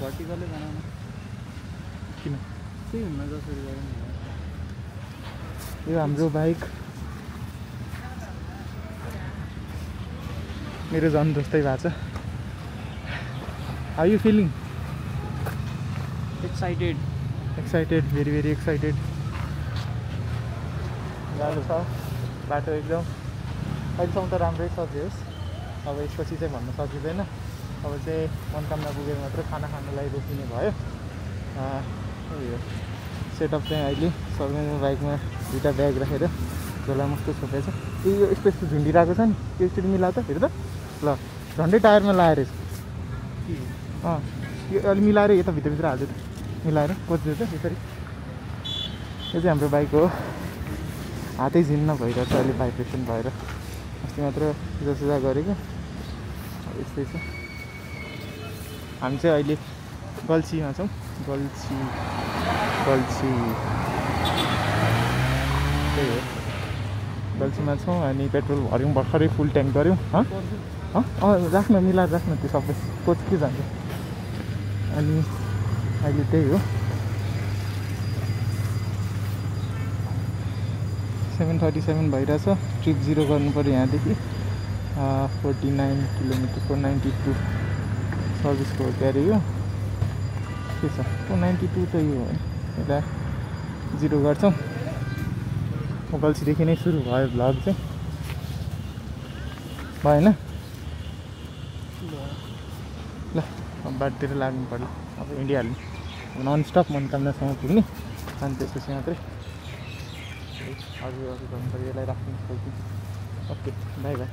भर्टिकलै बनाउनु किन त्यही हुन्न जसरी गरे नि यो हाम्रो बाइक मेरो झन् जस्तै भएको छ how you feeling excited very excited गाह्रो छ बाटो एकदम अहिलेसम्म त राम्रै छ जे होस् अब यसपछि चाहिँ भन्न सकिँदैन अब चाहिँ मनकामना पुगेर मात्र खाना खानलाई रोकिने भयो यो सेटअप चाहिँ अहिले सबैको बाइकमा दुईवटा ब्याग राखेर झोला मस्तो छोपेछ यो यस्तो यस्तो झुन्डिरहेको छ नि त्यो एकचोटि मिलाउ त फेरि त ल झन्डै टायरमा लाएर यो अलि मिलाएर यता भित्रभित्र हाल्यो त मिलाएर कोच्यो त यसरी यो चाहिँ हाम्रो बाइक हो हातै झिन्न भइरहेछ अहिले भाइब्रेसन भएर अस्ति मात्र सुजा गरेको यस्तै छ हामी चाहिँ अहिले गल्छीमा छौँ गल्छी त्यही हो गल्छीमा छौँ अनि पेट्रोल भर्यौँ भर्खरै फुल ट्याङ्क गऱ्यौँ राख्न मिलाएर राख्न त्यो सबै कोच के जान्छ अनि अहिले त्यही हो 7:37 भइरहेछ ट्रिप 0 गर्नु पऱ्यो यहाँदेखि 49 किलोमिटर 492 सर्भिसको क्यारे यो के छ 492 त यो हो यसलाई 0 गर्छौँ गल्छीदेखि नै सुरु भयो भ्लग चाहिँ भएन ल बाटोतिर लाग्नु पर्यो अब इन्डिया हाल्ने ननस्टप मनोकामनासम्म पुग्ने अनि त्यसपछि मात्रै अरू गर्नु पऱ्यो यसलाई राख्नु सक्छु ओके बाई बाई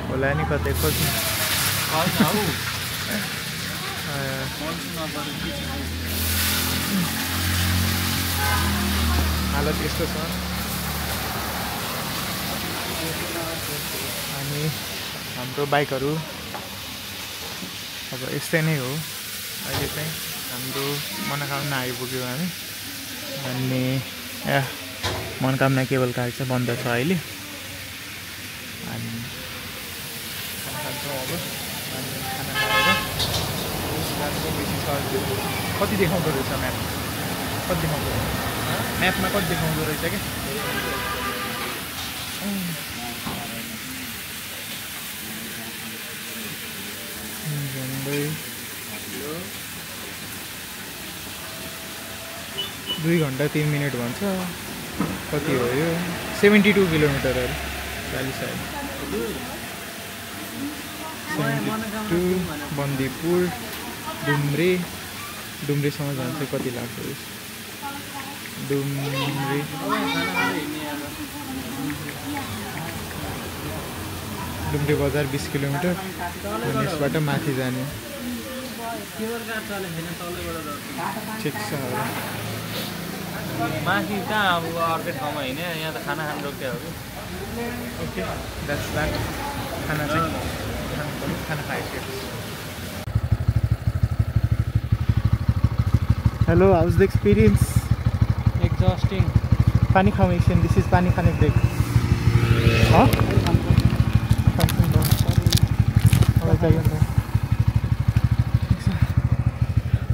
होला नि कतै खोज्नु हालत यस्तो छ अनि हाम्रो बाइकहरू अब यस्तै नै हो अहिले चाहिँ हाम्रो मनोकामना आइपुग्यो हामी अनि मनोकामना केबल कार चाहिँ बन्द छ अहिले अनि खाना खान्छौँ अब अनि खाना खाएर बेसी सर्च कति देखाउँदो रहेछ म्यापमा कति देखाउँदो रहेछ क्या झन्डै 2 घन्टा 3 मिनट भन्छ कति हो यो 72 किलोमिटरहरू 40 बन्दीपुर डुम्रेसम्म जान्छ कति लाग्छ डुम्रे बजार 20 किलोमिटर अनि यसबाट माथि जाने ठिक छ माथि कहाँ अब अर्कै ठाउँमा होइन यहाँ त खाना खानु रोक्यो हो कि ओके द्याट्स द्याट खाना चाहिँ खाना खाइसकेपछि हेलो हाउज द एक्सपिरियन्स एक्जॉस्टिङ पानी खाऊ एकछिन दिस इज पानी खाने ब्रेक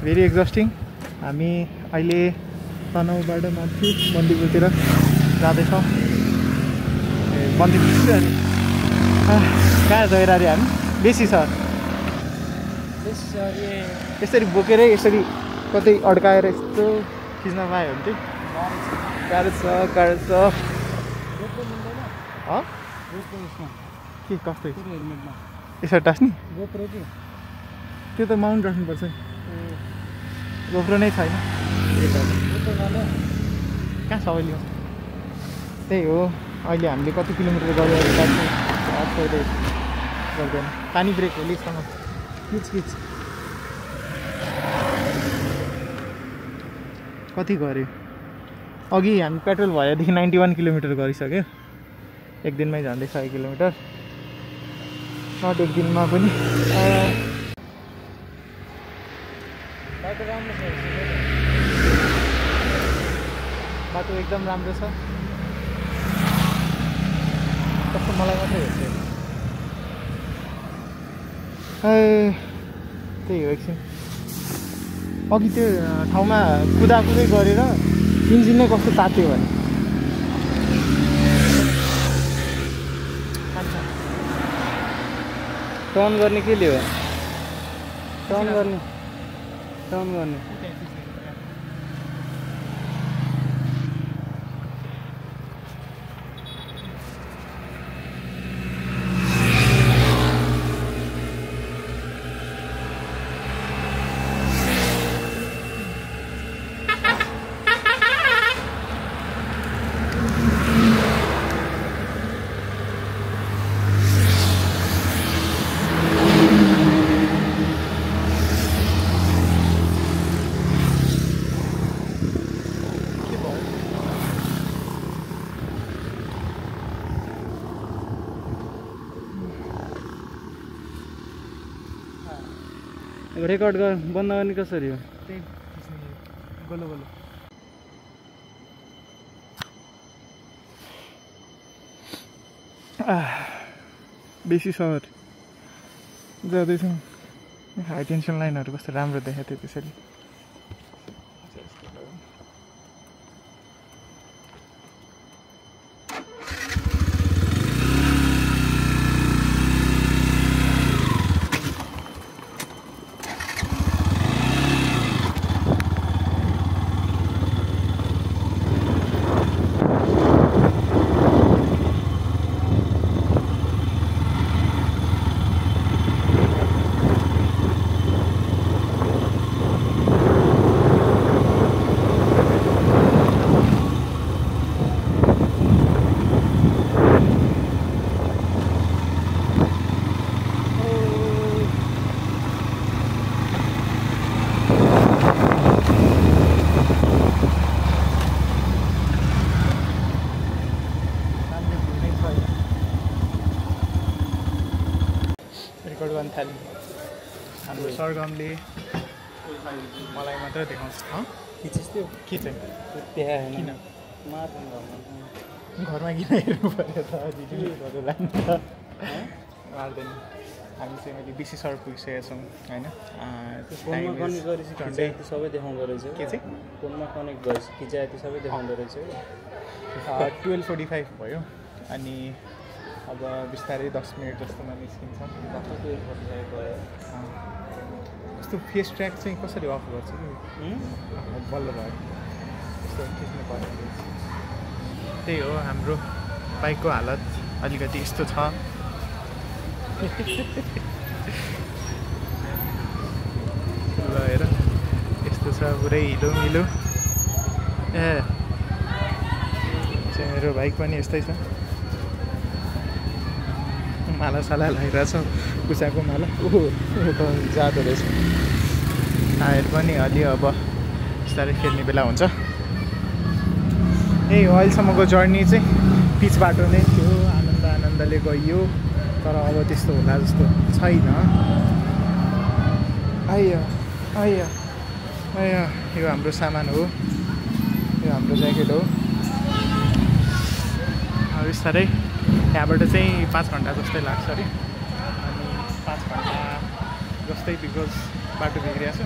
भेरी एक्जस्टिङ हामी अहिले तनहुँबाट माथि बन्दीपुरतिर जाँदैछौँ बन्दीपुर अनि कहाँ गएर अरे हामी बेसी छ यसरी बोकेरै यसरी कतै अड्काएर यस्तो खिच्न पायो भने चाहिँ गाह्रो छ के कस्तै यसरी टास्ने त्यो त माउन्ट राख्नुपर्छ गोप्रो नै छैन कहाँ छ अहिले त्यही हो अहिले हामीले कति किलोमिटर गऱ्यो गर्दैन पानी ब्रेक हो लिसँग खिच कति गऱ्यो अघि हामी पेट्रोल भएदेखि 91 किलोमिटर गरिसक्यो एक दिनमै झन्डै 100 किलोमिटर नट एक दिनमा पनि बाटो राम्रो छ बाटो एकदम राम्रो छ कस्तो मलाई मात्रै हेर्छ त्यही हो एकछिन अघि त्यो ठाउँमा कुदाकुदै गरेर इन्जिन नै कस्तो तात्यो भने टर्न गर्ने के ले हो टर्न गर्ने रेकर्ड बन्द गर्ने कसरी हो गोलो बेसी सहर जाँदैछौँ हाई टेन्सन लाइनहरू कस्तो राम्रो देखाएको थियो त्यसरी हाम्रो सरगमले मलाई मात्र देखाउँछ के चाहिँ के चाहिँ किन घरमा किन हेर्नु पऱ्यो त दिदीहरू लानु त मार्दैन हामी चाहिँ अहिले बेसी सर पुगिसकेका छौँ होइन सबै देखाउँदो रहेछ के चाहिँ फोनमा कनेक्ट गरेछ खिचाए सबै देखाउँदो रहेछ 12:45 भयो अनि अब बिस्तारै 10 मिनट जस्तोमा निस्किन्छौँ यस्तो फेस ट्र्याक चाहिँ कसरी अफ गर्छ कि बल्ल भयो यस्तो खिच्नु पर्यो त्यही हो हाम्रो बाइकको हालत अलिकति यस्तो छ ल हेर यस्तो छ पुरै हिलो मिलो मेरो बाइक पनि यस्तै छ माला साला लगाइरहेछ कुसाको माला जाँदो रहेछ टायर पनि अलि अब बिस्तारै खेल्ने बेला हुन्छ यही हो अहिलेसम्मको जर्नी चाहिँ पिच बाटो नै थियो आनन्दले गइयो तर अब त्यस्तो होला जस्तो छैन आइयो यो हाम्रो सामान हो यो हाम्रो ज्याकेट हो बिस्तारै यहाँबाट चाहिँ 5 घन्टा जस्तै लाग्छ अरे अनि 5 घन्टा जस्तै बिकज बाटो बिग्रिएको छ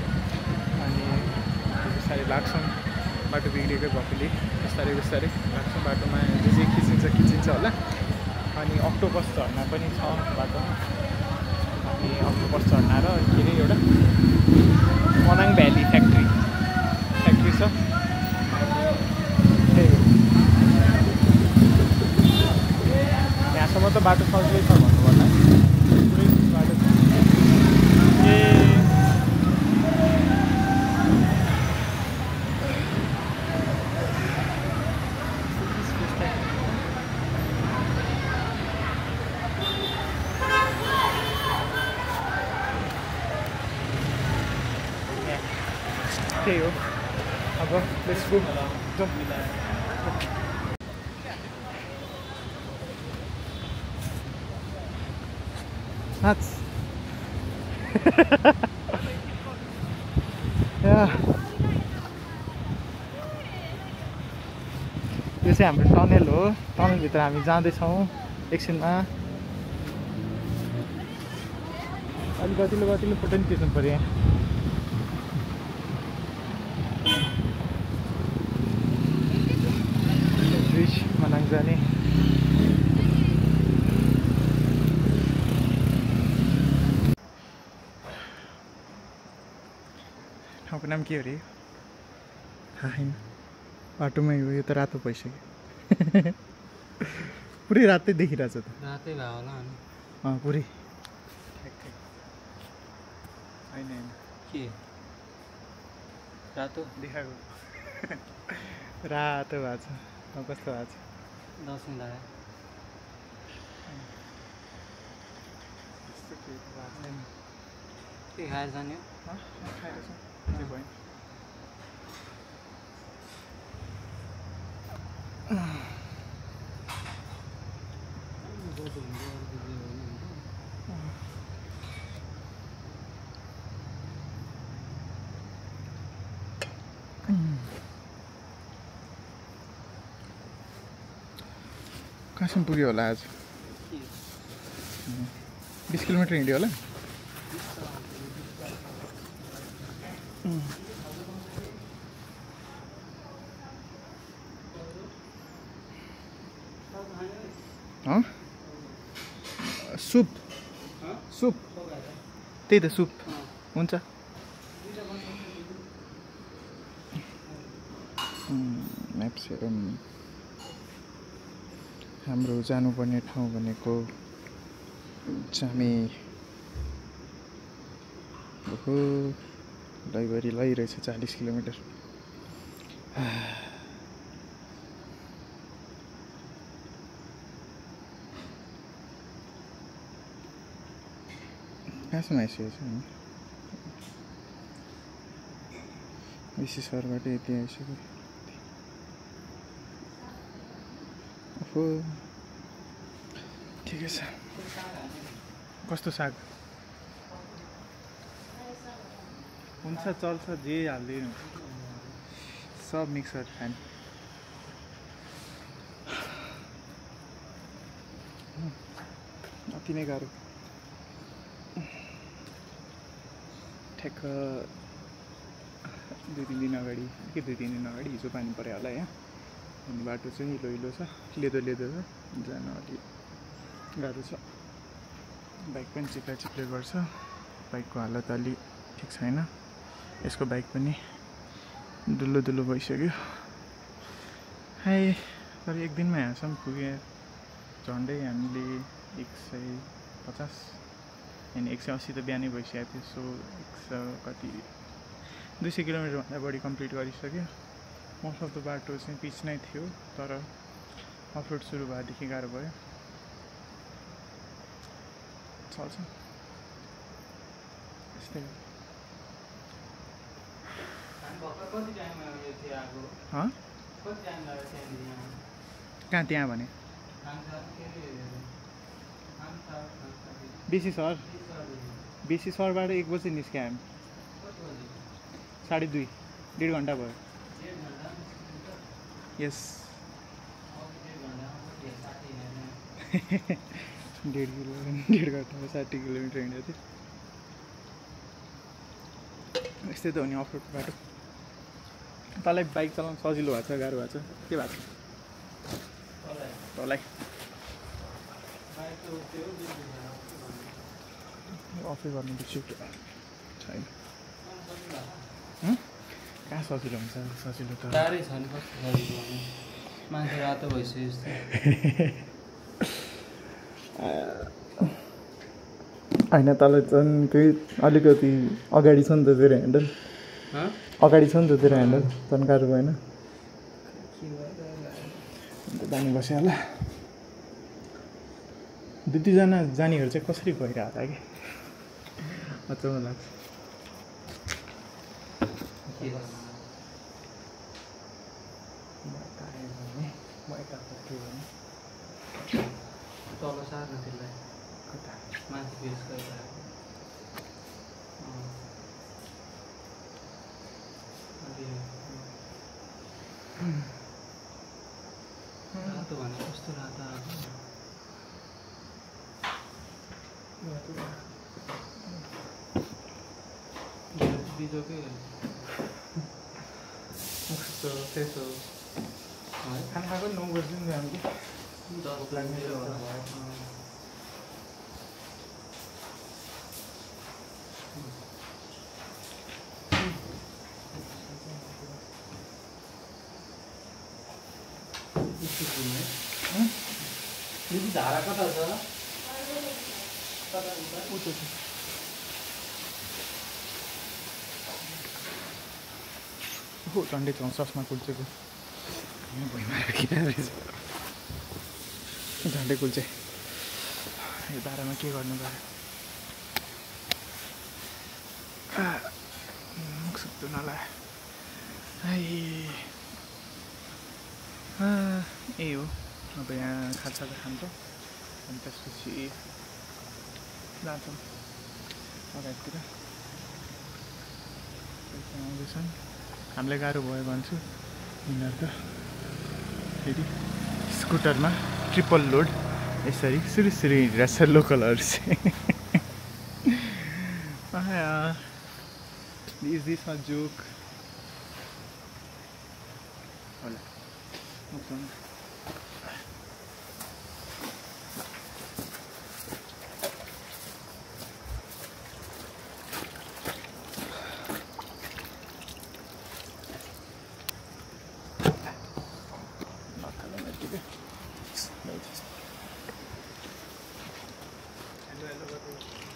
अनि बिस्तारै लाग्छौँ बाटो बिग्रिएकै भएकोले बिस्तारै लाग्छौँ बाटोमा जे खिचिन्छ होला अनि अक्टोपस झर्ना पनि छ बाटोमा अनि अक्टोपस झर्ना र के अरे एउटा मनाङ भ्याली फ्याक्ट्री छ यहाँसम्म त बाटो सजिलै छ भन्नु पर्ला पुरै बाटो छ त्यही हो अब लेट्स गो नाच यो चाहिँ हाम्रो टनल हो। टनलभित्र हामी जाँदैछौँ एकछिनमा। अलिक गतिलो फोटो नि खिच्नु पऱ्यो यहाँ। ब्रिज मनाङ जाने। ठाउँको नाम के हो अरे? थाहा छैन। बाटोमै हो। यो त रातो भइसक्यो। पुरै रातै देखिरहेछ त। रातै भयो होला अनि। पुरै होइन के रातो देखाएको रातो भएको छ। कस्तो भएको छ? दसैँ लाग्यो। त्यस्तो केही भएको छैन। के खाएर जाने हो? खाएर छ त्यो भयो। कहाँसम्म पुग्यो होला आज? 20 किलोमिटर हिँड्यो होला। सुप सुप त्यही त सुप हुन्छ। म्याप्स हेरौँ। हाम्रो जानुपर्ने ठाउँ भनेको चामे ओहो ड्राइभरी लगाइरहेछ 40 किलोमिटर। कहाँसम्म आइसकेको छ हामी? बेसी सरबाट यति आइसक्यो। ओहो ठिकै छ। कस्तो साग हुन्छ चल्छ जे हाल्दै सब मिक्स गरेर खाने। अति नै गाह्रो। ठ्याक्क 2-3 दिन अगाडि हिजो पानी पऱ्यो होला यहाँ। अनि बाटो चाहिँ हिलो छ, लेदो छ, जान अलिक गाह्रो छ। बाइक पनि चिप्ले गर्छ। बाइकको हालत अलि ठिक छैन। यसको बाइक पनि दुलो भइसक्यो। तर एक दिनमा यहाँसम्म पुग्यो। झन्डै हामीले 150 होइन 180 त बिहानै भइसकेको थियो। सो 200 किलोमिटरभन्दा बढी कम्प्लिट गरिसक्यो। मोस्ट अफ द बाटो चाहिँ पिच नै थियो, तर अफरोड सुरु भएदेखि गाह्रो भयो। चल्छ यस्तै। कहाँ त्यहाँ भने बेसी सरबाट 1 बजे निस्क्यो हामी। 2:30 1.5 घन्टा भयो। यस 1.5 घन्टामा 60 किलोमिटर हिँडेको थियो। यस्तै त हो नि अफरोड बाटो। तँलाई बाइक चलाउनु सजिलो भएको छ गाह्रो भएको छ? के भएको छ तँलाई? अफै गर्नु बिर्स्यो छैन। कहाँ सजिलो हुन्छ? सजिलो त गाह्रै छ नि। कस्तो सजिलो मान्छे रातो भइसक्यो जस्तो। होइन तँलाई झन् त्यही अलिकति अगाडि छ नि त तेरो ह्यान्डल। अगाडि छ नि त तेरो ह्यान्डल, झन् गाह्रो भएन? बानी बस्यो होला। 2-3 जना जानेहरू चाहिँ कसरी गइरहेको होला कि अचम्म लाग्छ। तल सार्न त्यसलाई माथि फेस गरिरहेको। रातो भने कस्तो रातो आएको बिजोकै कस्तो त्यसो खाना खाएको 9 बजी नि हामीले भोक लाग्ने भयो झारा कता छ झन्डै छ ससमा कुल्चेको झन्डै कुल्चे यो बाह्रमा के गर्नु पर्यो मुख सक्दो नलायो यही हो अब यहाँ खाजा खान्छौँ अनि त्यसपछि जान्छौँ अगाडितिर आउँदैछन् हामीलाई गाह्रो भयो भन्छु यिनीहरू त फेरि स्कुटरमा ट्रिपल लोड यसरी सुरु हिँडिरहेछ लोकलहरू चाहिँ इज दिस अ जोक होला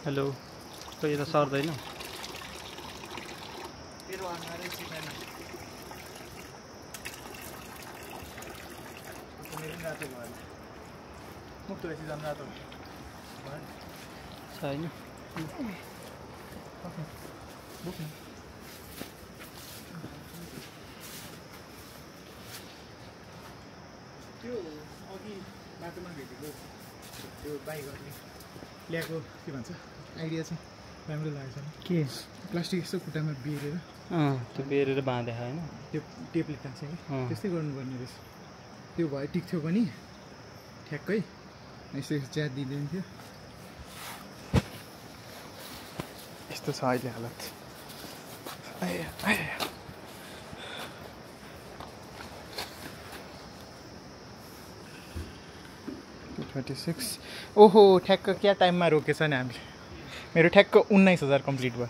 हेलो खोइ त सर्दैन छैन त्यो अघि बाटोमा भेटेको त्यो बाइकहरूले ल्याएको के भन्छ आइडिया चाहिँ राम्रो लागेको छ के प्लास्टिक यस्तो खुट्टामा बेरेर त्यो बेरेर बाँधे होइन त्यो टेपले टाँग्छ कि त्यस्तै गर्नुपर्ने रहेछ त्यो भए टिक्थ्यो पनि ठ्याक्कै यस्तो च्यात दिँदैन थियो यस्तो छ अहिले हालत 36 ओहो ठ्याक्क क्या टाइममा रोकेछ नि हामीले मेरो ठ्याक्क 19,000 कम्प्लिट भयो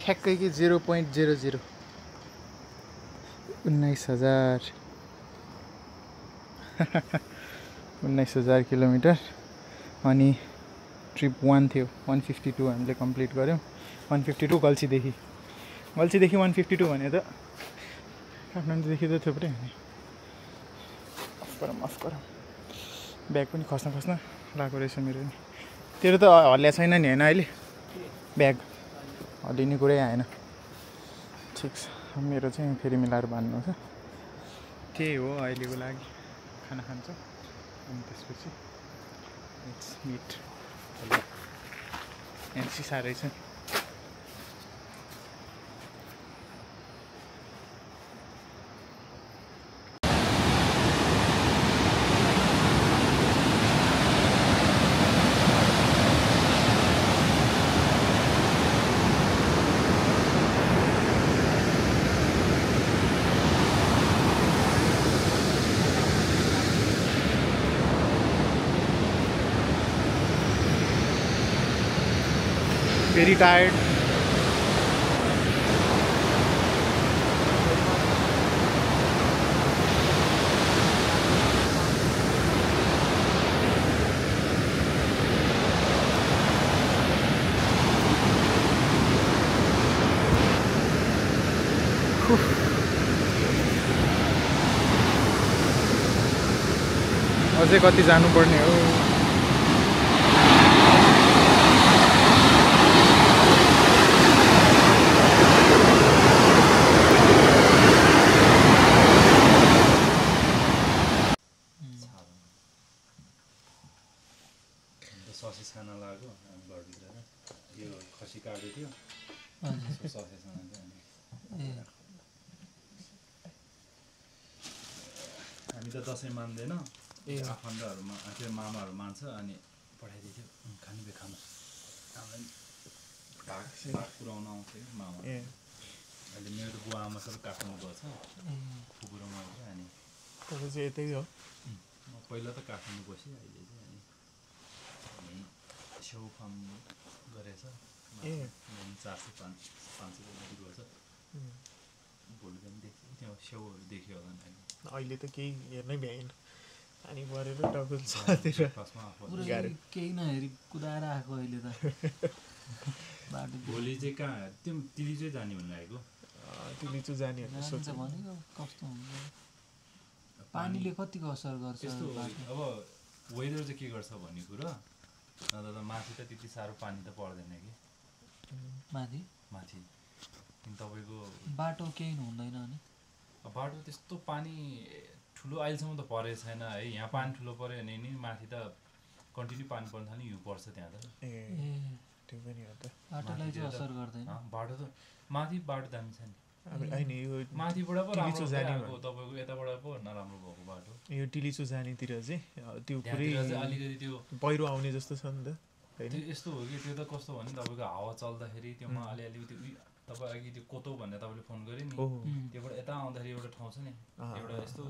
ठ्याक्कै कि 0.00 19,000 19,000 किलोमिटर अनि ट्रिप 1 थियो 152 हामीले कम्प्लिट गऱ्यौँ 152 गल्छीदेखि 152 भने त काठमाडौँदेखि त थुप्रै हुने अफ गरौँ ब्याग पनि खस्न लागेको रहेछ मेरो नि तेरो त हल्ल्या छैन नि होइन अहिले ब्याग हल्लिने कुरै आएन ठिक छ मेरो चाहिँ फेरि मिलाएर बाँध्नु छ त्यही हो अहिलेको लागि खाना खान्छौँ अनि त्यसपछि इट्स मिट एनसी साह्रै छ very tired अझै कति जानुपर्ने हो ससेज खान लाग्यो हामी घरभित्र यो खसी काट्दै थियो ससेज खान चाहिँ हामी त दसैँ मान्दैन आफन्तहरूमा त्यो मामाहरू मान्छ अनि पठाइदिन्थ्यो खानु बे खानु हामीलाई भाग पुऱ्याउन आउँथ्यो कि मामा अहिले मेरो त बुवा आमा सबै काठमाडौँ गएको छ फुपूरो मात्र अनि तपाईँ चाहिँ यतै हो म पहिला त काठमाडौँ बसेँ अहिले चाहिँ अनि स्याउ फार्म गरेछ 400-500 जति गर्छ भोलि बिहान देख्थ्यो त्यहाँ स्याउहरू देख्यो होला नि अहिले त केही हेर्नै भ्याएन पानी परेर डबल छतिर केही नहेरी कुदाएर आएको अहिले त बाटो भोलि चाहिँ कहाँ त्यो तिली चाहिँ जाने भनेर आएको तिलीचु जाने सोच भनेको कस्तो हुन्छ पानीले कतिको असर गर्छ त्यस्तो अब वेदर चाहिँ के गर्छ भन्ने कुरा नत्र त माथि त त्यति साह्रो पानी त पर्दैन कि माथि किन तपाईँको बाटो केही हुँदैन अनि बाटो त्यस्तो पानी ठुलो अहिलेसम्म त परेको छैन है यहाँ पानी ठुलो पऱ्यो भने नि माथि त कन्टिन्यू पानी पर्न थाल्यो हिउँ पर्छ त्यहाँ त त्यो पनि हो त बाटोलाई चाहिँ असर गर्दैन बाटो त माथि बाटो दामी छ नि होइन यो माथिबाट पो राम्रो जानेको तपाईँको यताबाट पो नराम्रो भएको बाटो यो टिलिचु जानेतिर चाहिँ त्यो पुरै अलिकति त्यो पहिरो आउने जस्तो छ नि त त्यो यस्तो हो कि त्यो त कस्तो भने तपाईँको हावा चल्दाखेरि त्योमा अलिअलि त्यो तपाईँ अघि त्यो कोतो भनेर तपाईँले फोन गरेँ नि त्योबाट यता आउँदाखेरि एउटा ठाउँ छ नि एउटा यस्तो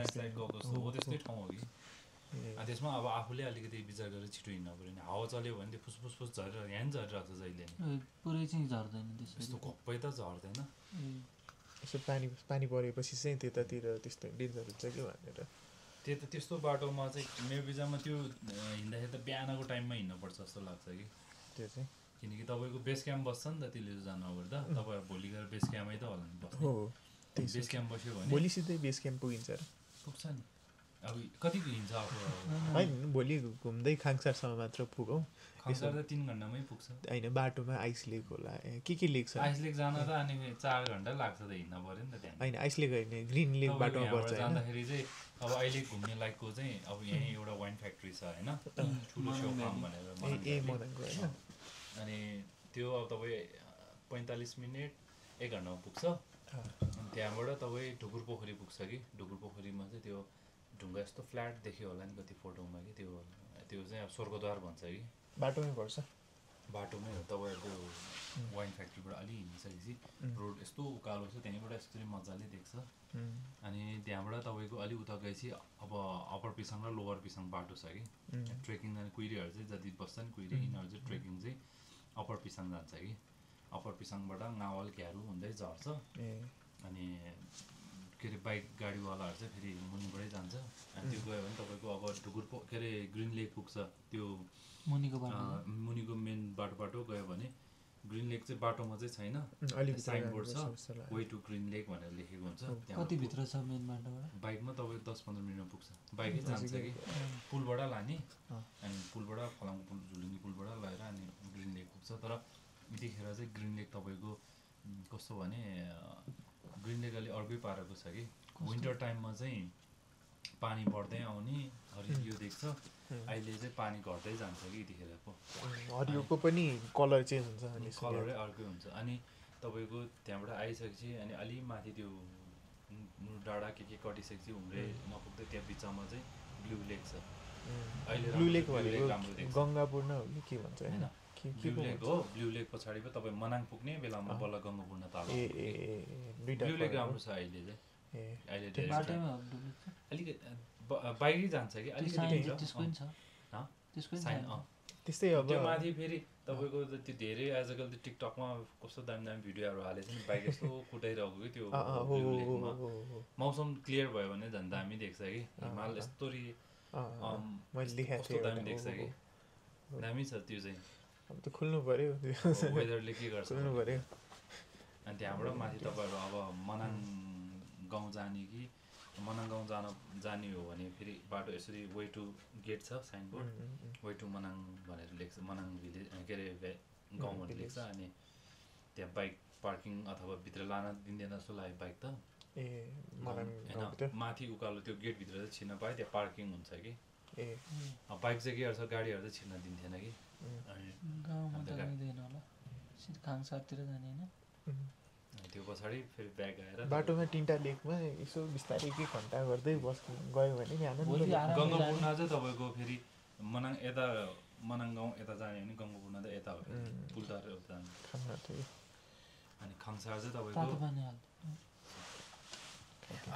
स्लाइड गएको जस्तो हो त्यस्तै ठाउँ हो कि त्यसमा अब आफूले अलिकति विचार गरेर छिटो हिँड्नु पऱ्यो नि हावा चल्यो भने त्यो फुसफुस झरेर यहाँ पनि झरिरहेको छ जहिले नि पुरै चाहिँ झर्दैन त्यस्तो घप्पै त झर्दैन यसो पानी परेपछि चाहिँ त्यतातिर त्यस्तो डेन्जर हुन्छ कि भनेर त्यस्तो बाटोमा चाहिँ मेरो विचारमा त्यो हिँड्दाखेरि त बिहानको टाइममा हिँड्नुपर्छ जस्तो लाग्छ कि त्यो चाहिँ किनकि तपाईँको बेस क्याम्प बस्छ नि त त्यसले जानु अगाडि त तपाईँ भोलि गएर बेस क्याम्पमै त होला नि बस्नु बेस क्याम्प बस्यो भने भोलि सिधै बेस क्याम्प पुगिन्छ र पुग्छ नि अब कतिको हिँड्छ अब होइन भोलि घुम्दै खाङसारसम्म मात्र पुगौँ खाङसार त 3 घन्टामै पुग्छ होइन बाटोमा आइस लेक होला के लेक छ आइस लेक जान त अनि 4 घन्टा लाग्छ त हिँड्न पऱ्यो नि त त्यहाँ होइन आइस लेक होइन ग्रिन लेक बाटोमा पर्छ जाँदाखेरि चाहिँ अब अहिले घुम्ने लायकको चाहिँ अब यहीँ एउटा वाइन फ्याक्ट्री छ होइन ठुलो स्याउ फार्म भनेर मनाङको होइन अनि त्यो अब तपाईँ 45 मिनट 1 घन्टामा पुग्छ अनि त्यहाँबाट तपाईँ ढुकुर पोखरी पुग्छ कि ढुकुर पोखरीमा चाहिँ त्यो ढुङ्गा यस्तो फ्ल्याट देख्यो होला नि कति फोटोमा कि त्यो चाहिँ अब स्वर्गद्वार भन्छ कि बाटोमै पर्छ बाटोमै हो तपाईँहरू त्यो वाइन फ्याक्ट्रीबाट अलि हिँडिसकेपछि रोड यस्तो उकालो छ त्यहीँबाट यस्तरी मजाले देख्छ अनि त्यहाँबाट तपाईँको अलि उता गएपछि अब अप्पर पिसाङ र लोवर पिसाङ बाटो छ कि ट्रेकिङ जाने कुहिरीहरू चाहिँ जति बस्छ नि कुहिरी यिनीहरू चाहिँ ट्रेकिङ चाहिँ अप्पर पिसाङ जान्छ कि अप्पर पिसाङबाट गाउँवाल घ्यारु हुँदै झर्छ अनि के अरे बाइक गाडीवालाहरू चाहिँ फेरि मुनिबाटै जान्छ अनि त्यो गयो भने तपाईँको अब ढुकुर के अरे ग्रिन लेक पुग्छ त्यो मुनिको मेन बाटो गयो भने ग्रिन लेक चाहिँ बाटोमा चाहिँ छैन साइनबोर्ड छ वे टु ग्रिन लेक भनेर लेखेको हुन्छ कति भित्र छ मेन बाटोबाट बाइकमा तपाईँको 10-15 मिनटमा पुग्छ बाइकै जान्छ कि पुलबाट लाने अनि पुलबाट फलाङको पुल झुलुङ्गी पुलबाट लगेर अनि ग्रिन लेक पुग्छ तर यतिखेर चाहिँ ग्रिन लेक तपाईँको कस्तो भने ग्रिन लेक अलि अर्कै पाराको छ कि विन्टर टाइममा चाहिँ पानी बढ्दै आउने हरियो देख्छ अहिले चाहिँ पानी घट्दै जान्छ कि यतिखेरको हरियोको पनि कलर चेन्ज हुन्छ अनि कलरै अर्कै हुन्छ अनि तपाईँको त्यहाँबाट आइसकेपछि अनि अलि माथि त्यो डाँडा के कटिसकेपछि हुम्रे नपुग्दै त्यहाँ बिचमा चाहिँ ब्लू लेक छ अहिले ब्लू लेक भनेको गङ्गापूर्ण हो कि के भन्छ होइन ब्लू लेक हो ब्लू लेक पछाडि पो तपाईँ मनाङ पुग्ने बेलामा बल्ल गङ्गापूर्ण ताल ब्लू लेक राम्रो छ अहिले चाहिँ अहिले अलिकति बाइकै जान्छ कि अलिकति त्यस्तै अब त्यो माथि फेरि तपाईँको त्यो धेरै आजकल त टिकटकमा कस्तो दामी भिडियोहरू हालेको छ नि बाइक यस्तो कुदाइरहेको कि त्यो मौसम क्लियर भयो भने झन् दामी देख्छ कि हिमाल यस्तो कस्तो दामी देख्छ कि दामी छ त्यो चाहिँ अब त खुल्नु पर्यो वेदरले के गर्छ खुल्नु पर्यो अनि त्यहाँबाट माथि तपाईँहरू अब मनाङ गाउँ जाने कि मनाङ गाउँ जाने हो भने फेरि बाटो यसरी वे टु गेट छ साइनबोर्ड वे टु मनाङ भनेर लेख्छ मनाङ भिलेज के अरे गाउँ भनेर लेख्छ अनि त्यहाँ बाइक पार्किङ अथवा भित्र लान दिँदैन जस्तो लाग्यो बाइक त होइन माथि उकालो त्यो गेटभित्र चाहिँ छिर्न पायो त्यहाँ पार्किङ हुन्छ कि बाइक चाहिँ के गर्छ गाडीहरू चाहिँ छिर्न दिन्थेन कि गाउँमा त दिँदैन होला खाङसारतिर जाने होइन त्यो पछाडि फेरि ब्याक आएर बाटोमा तिनवटा लेकमा यसो बिस्तारै 1 घन्टा गर्दै गयो भने नि आनन्द गङ्गापूर्णा चाहिँ तपाईँको फेरि मनाङ यता मनाङ गाउँ यता जाने भने गङ्गापूर्णा त यता हो पुलदार उता जाने अनि खङसार चाहिँ तपाईँको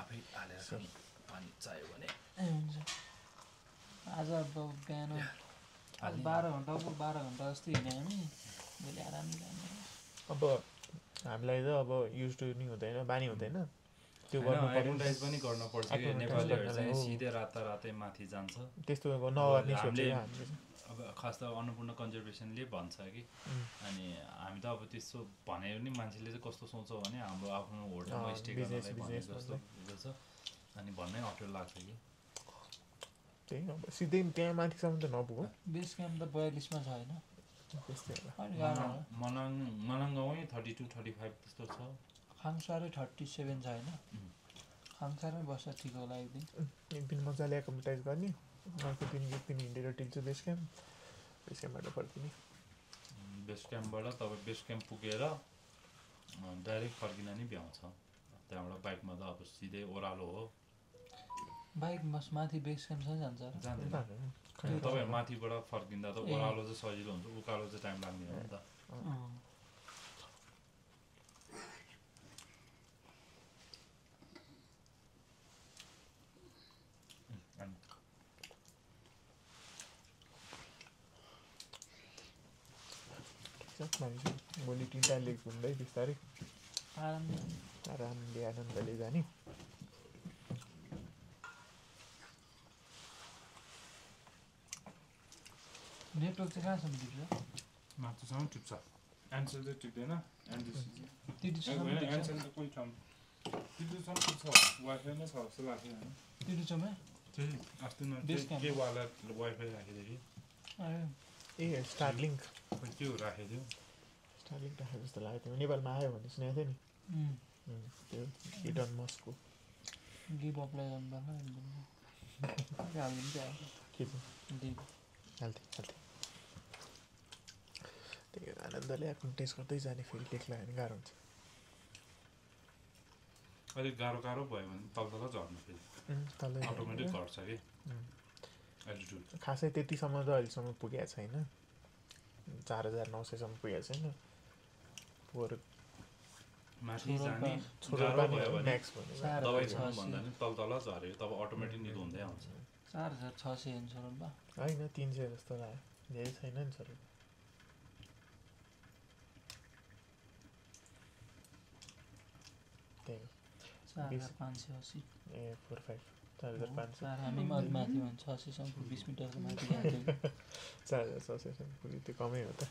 आफै हालेर पानी चाहियो भने हुन्छ आज अब बिहान 12 घन्टा जस्तो हिँड्यो हामी भोलि आरामले जाने अब हामीलाई त अब युज टु नि हुँदैन बानी हुँदैन त्यो गर्नु एडभर्टाइज पनि गर्नुपर्छ कि नेपालीहरू चाहिँ सिधै रातै माथि जान्छ त्यस्तो नगर्ने सोचेर अब खास त अन्नपूर्ण कन्जर्भेसनले भन्छ कि अनि हामी त अब त्यस्तो भने पनि मान्छेले चाहिँ कस्तो सोच्छ भने हाम्रो आफ्नो होटलमा स्टे गर्नलाई भने जस्तो छ अनि भन्नै अप्ठ्यारो लाग्छ कि त्यही अब सिधै त्यहाँ माथिसम्म त नपुग बेस क्याम्प त 42 मा छ हैन मनाङ गाउँमै 32-35 त्यस्तो छ खाङसारै 37 छ हैन खाङसारमै बस्दा ठिक होला एक दिन मजाले एकोमोडाइज गर्ने अर्को दिन एक दिन हिँडेर टिल्छु बेस क्याम्पबाट फर्किने बेस क्याम्पबाट तपाईँ बेस क्याम्प पुगेर डाइरेक्ट फर्किन नि भ्याउँछ त्यहाँबाट बाइकमा त अब सिधै ओह्रालो हो बाइक बस माथि बेस क्याम्पसम्म जान्छ तपाईँ माथिबाट फर्किँदा त ओह्रालो चाहिँ सजिलो हुन्छ उकालो चाहिँ टाइम लाग्ने हो नि त भोलि 3टा लेक घुम्दै बिस्तारै आरामले आनन्दले जाने नेटवर्क चाहिँ कहाँसम्म टिप्छ माथिसम्म टिप्छ एन्सर चाहिँ टिप्दैन तिरुचोमा टिप्छ वाइफाई नै छ जस्तो लाग्छ होइन तिरुचोमा त्यही अस्ति के वाला वाइफाई राखिदियो ए स्टारलिङ्क त्यो राखेको थियो स्टारलिङ्क राखेको जस्तो लागेको थियो नेपालमा आयो भने सुनेको थियो नि त्यो इडन मस्कको गिभ अप्लाई हाल्थेँ त्यही आनन्दले आफ्नो टेस्ट गर्दै जाने फेरि लेख्ला भने गाह्रो हुन्छ अलिक गाह्रो भयो भने तल झर्नु फेरि अटोमेटिक घट्छ कि एल्टिट्युड खासै त्यतिसम्म त अहिलेसम्म पुगेको छैन 4900 सम्म पुगेको छैन पोहोर माथि जाने गाह्रो भयो भने दबाई खानु भन्दा नि तल झऱ्यो तब अटोमेटिक निको हुँदै आउँछ 4600 हुन्छ रोल्पा होइन 300 जस्तो लाग्यो धेरै छैन नि सर त्यही 4580 ए 45 4500 हामी माथि भन्छ 600 सम्म 20 मिटरको माथि जान्छ 4600 सम्म पुग्यो त्यो कमै हो त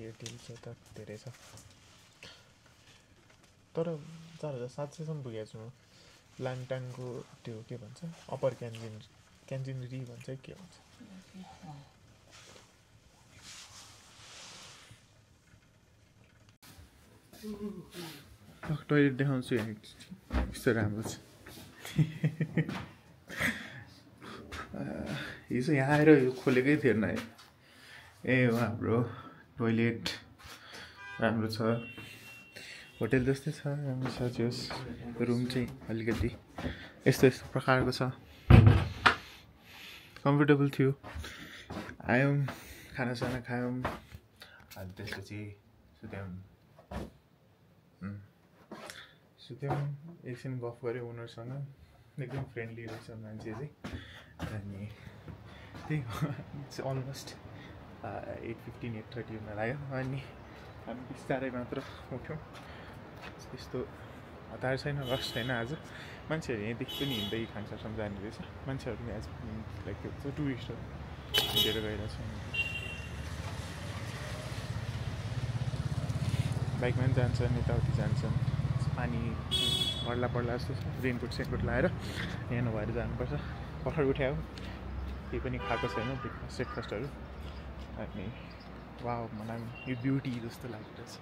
यो टिल चाहिँ त धेरै छ तर 4700 सम्म पुगेको छु म लाङटाङको त्यो के भन्छ अप्पर क्यान्जिन री भन्छ के भन्छ टोइलेट देखाउँछु यहाँ यस्तो राम्रो छ हिजो यहाँ आएर यो खोलेकै थिएन है ए हाम्रो टोइलेट राम्रो छ होटेल जस्तै छ राम्रो छ जोस् रुम चाहिँ अलिकति यस्तो प्रकारको छ कम्फर्टेबल थियो आयौँ खानासाना खायौँ अनि त्यसपछि सुत्यौँ एकछिन गफ गऱ्यो ओनरसँग एकदम फ्रेन्डली रहेछ मान्छे चाहिँ अनि त्यही अलमोस्ट 8:15 8:30 हुन लाग्यो अनि हामी बिस्तारै मात्र उठ्यौँ त्यस्तो हतार छैन रस छैन आज मान्छेहरू यहाँदेखि पनि हिँड्दै खानसारसम्म जाने रहेछ मान्छेहरू पनि आज लाइक के भन्छ टुरिस्टहरू हिँडेर गइरहेको छ बाइकमा पनि जान्छन् यताउति जान्छन् पानी पर्ला जस्तो छ रेनकोट सेनकोट लगाएर यहाँ नभएर जानुपर्छ भर्खर उठ्यायो केही पनि खाएको छैन ब्रेकफास्ट सेकफास्टहरू अनि वाउ मलाई यो ब्युटी जस्तो लागिरहेछ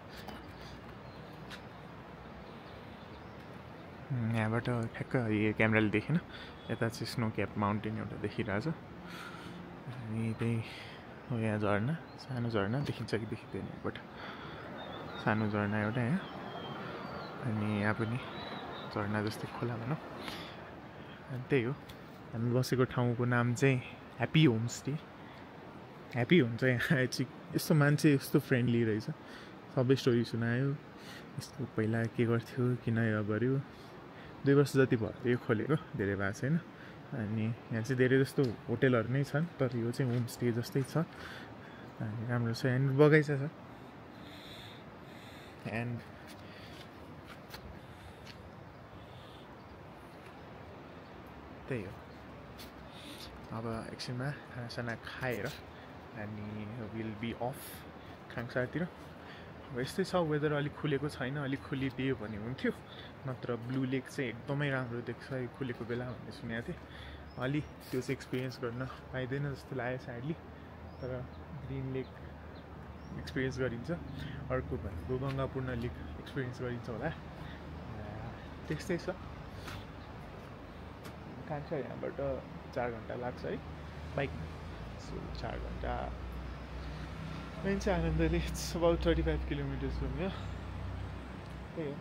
यहाँबाट ठ्याक्क यो क्यामेराले देखेन यता चाहिँ स्नो क्याप माउन्टेन एउटा देखिरहेछ अनि त्यही हो यहाँ झर्ना सानो झर्ना देखिन्छ कि देखिँदैन यहाँबाट सानो झर्ना एउटा यहाँ अनि यहाँ पनि झरना जस्तै खोला भनौँ। अनि त्यही हो, हामी बसेको ठाउँको नाम चाहिँ ह्याप्पी होमस्टे। ह्याप्पी हुन्छ यहाँ चाहिँ, यस्तो मान्छे यस्तो फ्रेन्डली रहेछ, सबै स्टोरी सुनायो। यस्तो पहिला के गर्थ्यो, किन यो गर्यो, 2 वर्ष जति भयो यो खोलेको, धेरै भएको छैन। अनि यहाँ चाहिँ धेरै जस्तो होटेलहरू नै छन्, तर यो चाहिँ होमस्टे जस्तै छ। अनि राम्रो छ, एन्ड बगैँचा छ। एन्ड त्यही हो, अब एकछिनमा खानासाना खाएर अनि विल बी अफ खाङसारतिर। अब यस्तै छ, वेदर अलिक खुलेको छैन, अलिक खुलिदियो भने हुन्थ्यो, नत्र ब्लू लेक चाहिँ एकदमै राम्रो देख्छ यो खुलेको बेला भन्ने सुनेको थिएँ। अलि त्यो चाहिँ एक्सपिरियन्स गर्न पाइँदैन जस्तो लाग्यो सायदली, तर ग्रिन लेक एक्सपिरियन्स गरिन्छ। अर्को भनेको गङ्गापूर्ण लेक एक्सपिरियन्स गरिन्छ होला, त्यस्तै छ। कान्छ यहाँबाट 4 घन्टा लाग्छ है बाइकमा, सो 4 घन्टा चाहिँ आनन्दले। It's about 35 kilometres from here. त्यही हो,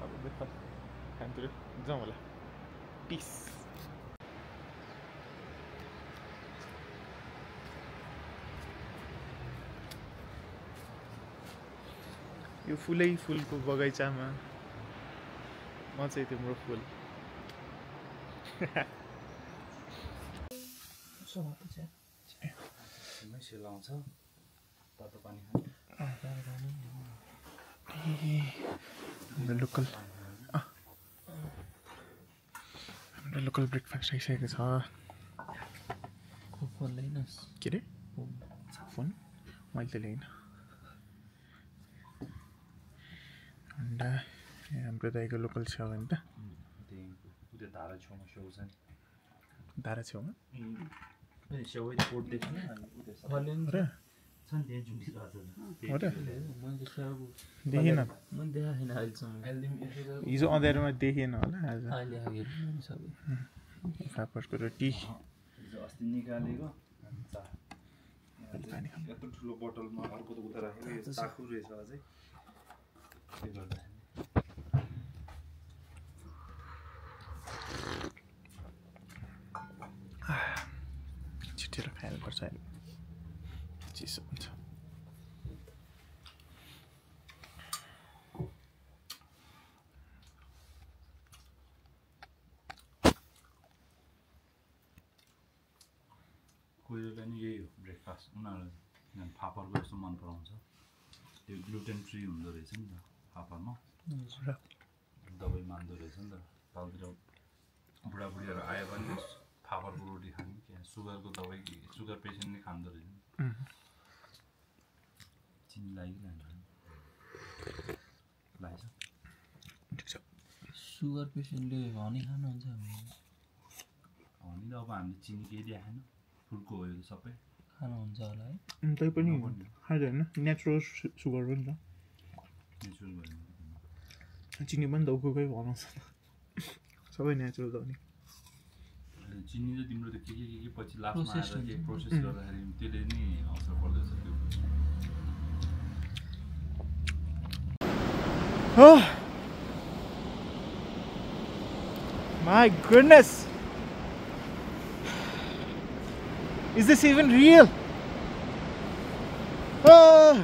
अब ब्रेकफास्ट खानतिर जाउँ होला। पिस। यो फुलै फुलको बगैँचामा म चाहिँ तिम्रो फुल। सेलाउँछ तातो पानी हाम्रो लोकल ब्रेकफास्ट आइसकेको छ। फोन ल्याइनस्? के अरे फोन मैले त ल्याइन। अन्डा हाम्रो दाइको लोकल छेउ भने त, धारा छेउमा सेउ छ नि, धारा छेउमा सेउ कोट देख्छ नि, र छन् त्यहाँ झुकिरहेको हो र, मैले स्याउ देखेन, मैले देखाएको छैन अहिलेसम्म। हिजो अँध्यारोमा देखेन होला, आज अहिले हेर्नु सबै फापरको रोटी। अस्ति निकालेको यत्रो ठुलो बोतलमा अर्को त उता राखेको चाखु रहेछ अझै, त्यो गर्दा छिटेर खानुपर्छ अहिले, चिसो हुन्छ। कोहीलाई नि यही हो ब्रेकफास्ट, उनीहरू किनभने फापरको जस्तो मन पराउँछ। त्यो ग्लुटेन फ्री हुँदो रहेछ नि त फापरमा, दबाई मान्दो रहेछ नि त। तलतिर बुढाबुढीहरू आयो भने फापरको रोटी खाने, क्या सुगरको दबाई, सुगर पेसेन्टले खाँदो रहेछ नि, चिनी लाग्छ। सुगर पेसेन्टले हनी खानुहुन्छ? हनी त अब हामीले चिनी केही देखाएन, फुडको हो यो सबै खानुहुन्छ होला है। तै पनि खाँदैन, नेचुरल सुगर हो नि त, नेचुरल भयो। चिनी पनि दाउकै बनाउँछ, सबै नेचुरल हो नि। चिनी त तिम्रो त के पछि लास्टमा आएर के प्रोसेस गर्दाखेरि त्यसले नै असर पर्दछ त्यो। Oh my goodness, is this even real? Oh.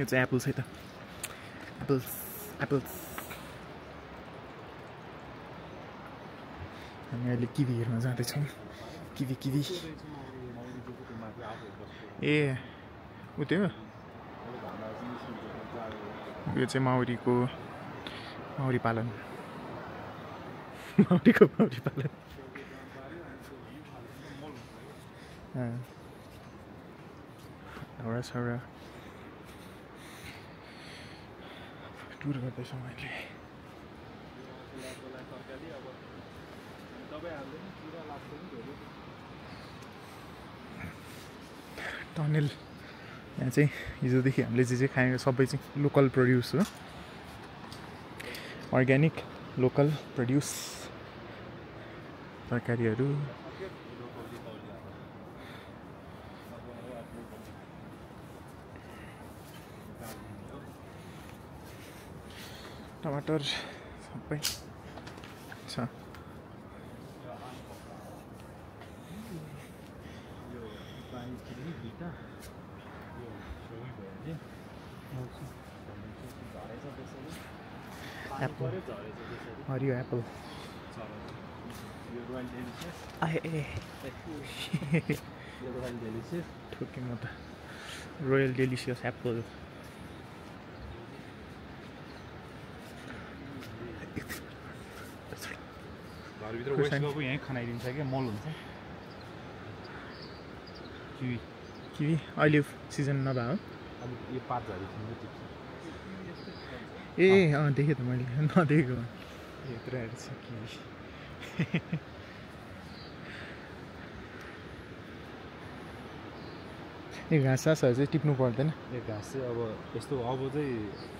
यो चाहिँ एप्पल्स है त एप्पल्स हामी अहिले किवी हेर्न जाँदैछौँ किवी ए उ त्यो यो चाहिँ माउरी पालन एउटा टुर गर्दैछौँ अहिले टनेल यहाँ चाहिँ हिजोदेखि हामीले जे खाएको सबै चाहिँ लोकल प्रड्युस हो अर्ग्यानिक लोकल प्रड्युस तरकारीहरू टमाटर सबै छ एप्पल हरियो एप्पल ठोकेँ म त रोयल डेलिसियस एप्पल घरभित्र वेस्ट गएको यहीँ खनाइदिन्छ क्या मल हुन्छ किवी अहिले सिजन नभए हो अब यो पात झरिन्छ ए देखेँ त मैले नदेखेको यत्रो आएर छ किवी यो घाँसहरू चाहिँ टिप्नु पर्दैन यो घाँस चाहिँ अब यस्तो अब चाहिँ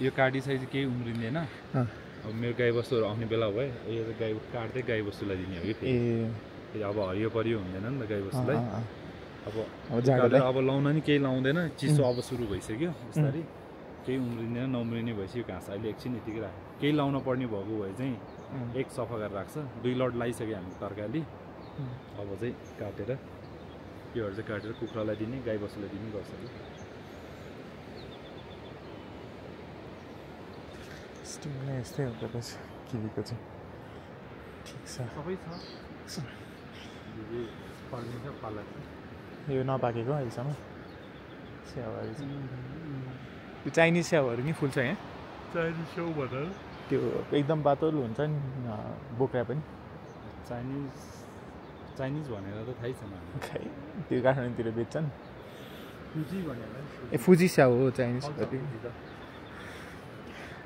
यो काटिसकेपछि चाहिँ केही उम्रिँदैन अब मेरो गाईबस्तुहरू आउने बेला भयो यो चाहिँ गाई काट्दै गाईबस्तुलाई दिने हो कि फेरि अब हरियो परियो हुँदैन नि त गाईबस्तुलाई अब लाउन नि केही लाउँदैन चिसो अब सुरु भइसक्यो बिस्तारै केही उम्रिँदैन नउम्रिने भएपछि यो घाँस अहिले एकछिन यतिकै राख्यो केही लाउन पर्ने भएको भए चाहिँ एक सफा गरेर राख्छ 2 लट लगाइसक्यो हामी तरकारी अब चाहिँ काटेर योहरू चाहिँ काटेर कुखुरालाई दिने गाईबस्तुलाई दिने गर्छ कि स्टिमलाई यस्तै हो त किवीको चाहिँ ठिक छ सबै छ यो नपाकेको अहिलेसम्म स्याउहरू चाहिँ यो चाइनिज स्याउहरू नि फुल्छ यहाँ चाइनिज स्याउ भनेर त्यो एकदम पातलो हुन्छ नि बोक्रा पनि चाइनिज भनेर त थाहै छैन खै त्यो काठमाडौँतिर बेच्छन् फुजी भनेर ए फुजी स्याउ हो चाइनिज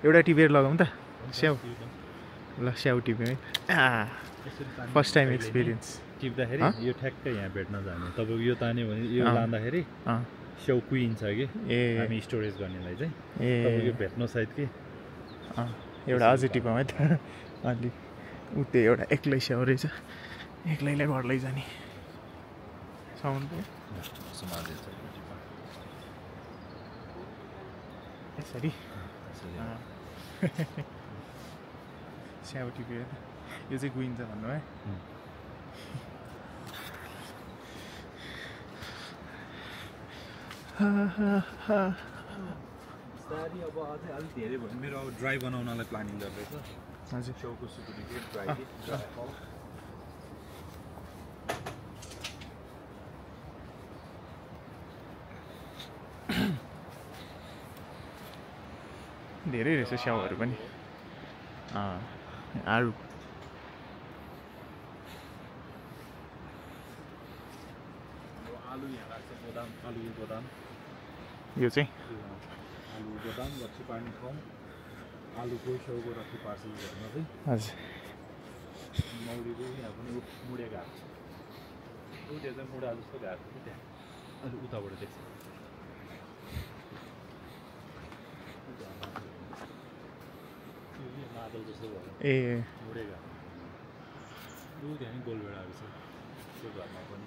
एउटा टिपेर लगाउँ त स्याउ ल स्याउ टिप्यौँ है फर्स्ट टाइम एक्सपिरियन्स टिप्दाखेरि यो ठ्याक्कै यहाँ भेट्न जाने तपाईँको यो तान्यो भने यो लाँदाखेरि स्याउ कुहिन्छ कि हामी स्टोरेज गर्नेलाई चाहिँ तपाईँको भेट्न सायद कि एउटा अझै टिपौँ है त अलि उ त्यो एउटा एक्लै स्याउ रहेछ एक्लैलाई घर लैजाने साउन्ड यसरी स्याउ टिप्यो यो चाहिँ गुइन्छ भन्नु है बिस्तारी अब अझै अलिक धेरै भयो मेरो अब ड्राई बनाउनलाई प्लानिङ गर्दैछ हजुर स्याउको सुकुटी ड्राई धेरै रहेछ स्याउहरू पनि आलु यहाँ लाग्छ बदाम आलु बदाम यो चाहिँ आलु बदाम रक्सी पार्ने ठाउँ आलुको स्याउको रक्सी पार्छ घरमा चाहिँ हजुर मौरीको यहाँ पनि मुडेको हाल्छ त्यो चाहिँ मुडा जस्तो घाँस छ त्यहाँ अलिक उताबाट देख्छ मादल जस्तो भयो ए मुडेको त्यो त्यहाँ नि गोलभेडाहरू छ त्यो घरमा पनि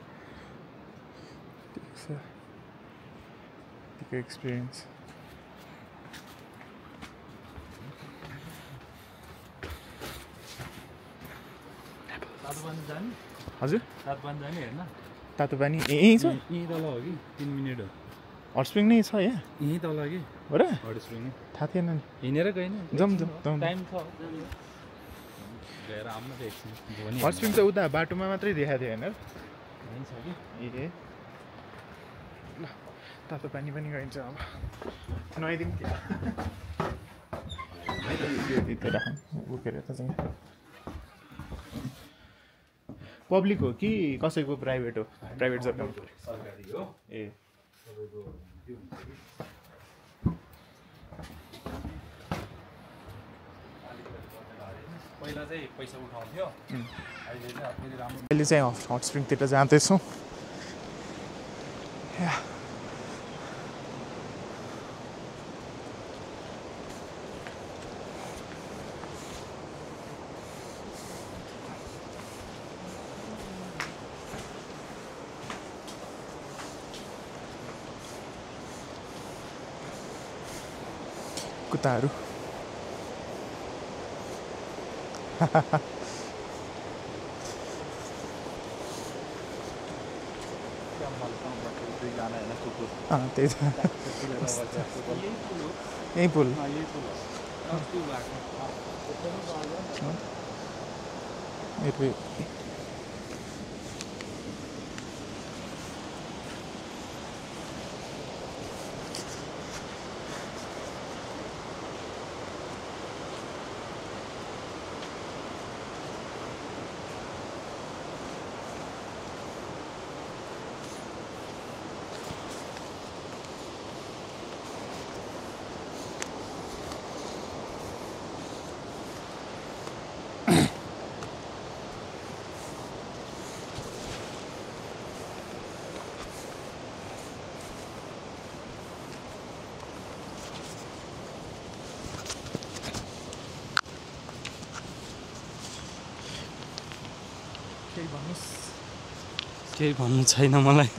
एक्सपिरियन्स तातो पानी जाने हजुर तातो पानी जाने हेर्न तातो पानी यहीँ छ यहीँ तल हो कि 3 मिनट हो हट स्प्रिङ नै छ यहाँ यहीँ तल कि हो र हट स्प्रिङ नै थाहा थिएन नि हिँडेर गएन जाउँ टाइम छ गएर आउनु त एकछिन भोलि हट स्प्रिङ त उता बाटोमा मात्रै देखाएको थियो होइन यहीँ छ कि ए ल तातो पानी पनि गइन्छ अब नुहाइदिउँ क्या यति राखौँ उकेर त चाहिँ पब्लिक हो कि कसैको प्राइभेट हो प्राइभेट जग्गा सरकारी हो ए तपाईँको के हुन्छ कि पहिला चाहिँ पैसा उठाउँथ्यो अहिले चाहिँ फेरि राम्रो अहिले चाहिँ हट स्प्रिङतिर जाँदैछौँ कुत्ताहरू त्यही त यही पुल केही भन्नु छैन मलाई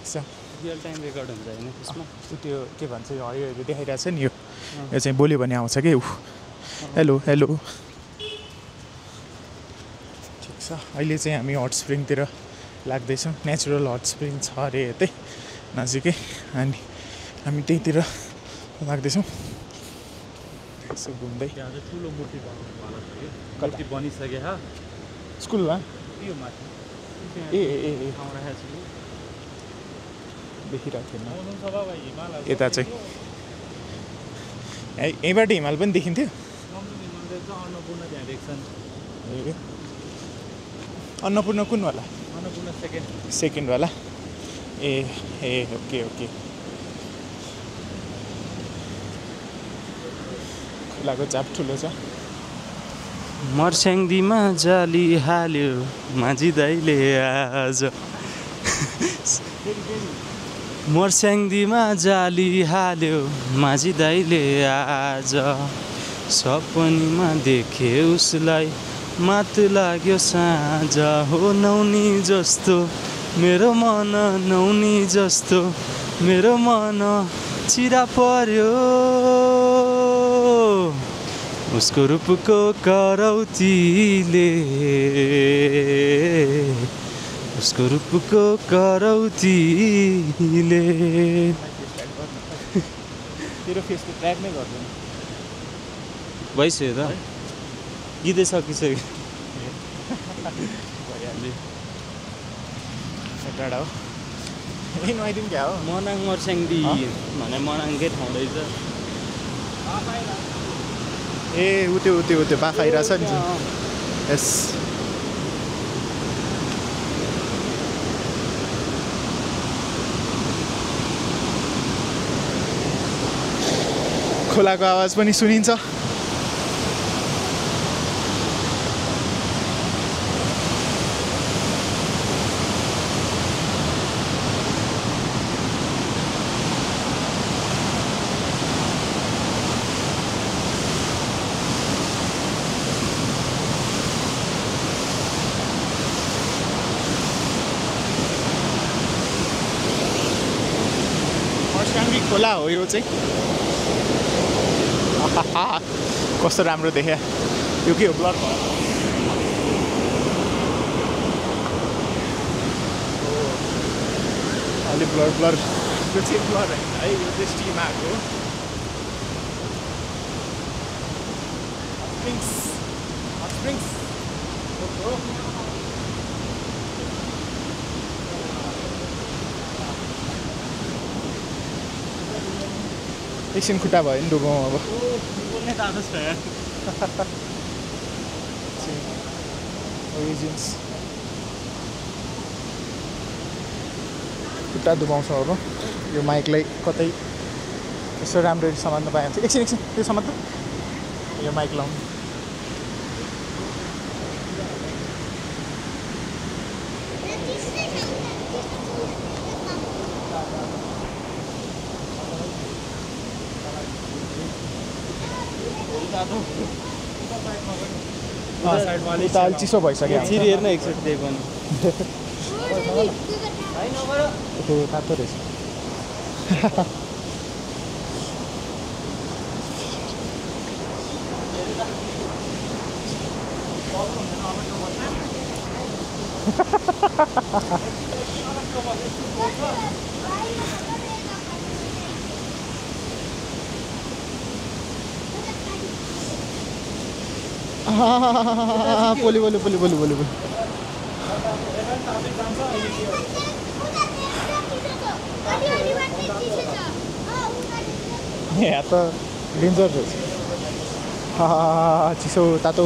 सा रियल टाइम रेकर्ड हुन्छ होइन त्यसमा त्यो के भन्छ यो हरियोहरू देखाइरहेको छ नि यो चाहिँ बोल्यो भने आउँछ कि हेलो हेलो ठिक छ अहिले चाहिँ हामी हट स्प्रिङतिर लाग्दैछौँ नेचुरल हट स्प्रिङ छ अरे यतै नजिकै अनि हामी त्यहीँतिर लाग्दैछौँ यसो घुम्दै त्यहाँ चाहिँ ठुलो मूर्ति मूर्ति बनिसक्यो स्कुलमा यो माथि ए ए ए ठाउँ राखेको छु देखिरहेको थिएन हिमाल यता चाहिँ यहीँबाट हिमाल पनि देखिन्थ्यो अन्नपूर्ण त्यहाँ देख्छ नि ए अन्नपूर्ण कुनवाला अन्नपूर्ण सेकेन्डवाला ए ए ओके ओके खोलाको चाप ठुलो छ मर्स्याङदीमा जाली हाल्यो माझी दाइले आज मर्स्याङदीमा जाली हाल्यो माझी दाइले आज सपनीमा देखे उसलाई मात लाग्यो साँझ हो नौनी जस्तो मेरो मन नौनी जस्तो मेरो मन चिरा पर्यो उसको रूपको करौतीले उसको रूपको करौतीले तेरो फेसको ट्र्याक नै गर्दैन भइसक्यो त गीतै सकिसक्यो भइहाल्यो टाढा हो ए नुहाइदिउँ क्या हो मनाङ मर्स्याङदी भने मनाङकै ठाउँ रहेछ ए उत्यो बाख आइरहेछ नि यस खोलाको आवाज पनि सुनिन्छ खोला हो यो चाहिँ कस्तो राम्रो देख्या यो के हो ब्लर अलि ब्लर ब्लर यो चाहिँ ब्लर होइन है यो चाहिँ स्टिम आएको हो हट स्प्रिङ्स एकछिन खुट्टा भयो नि डुबौँ अब ओरिजिन्स खुट्टा डुबाउँछ अब यो माइकलाई कतै यसो राम्ररी समात्न पायो भने चाहिँ एकछिन त्यो समात्नु यो माइक लाउनु उता अलि चिसो भइसक्यो छिरी हेर्न एकचोटि त्यही पनि तातो रहेछ बोली यहाँ त डेन्जर रहेछ चिसो तातो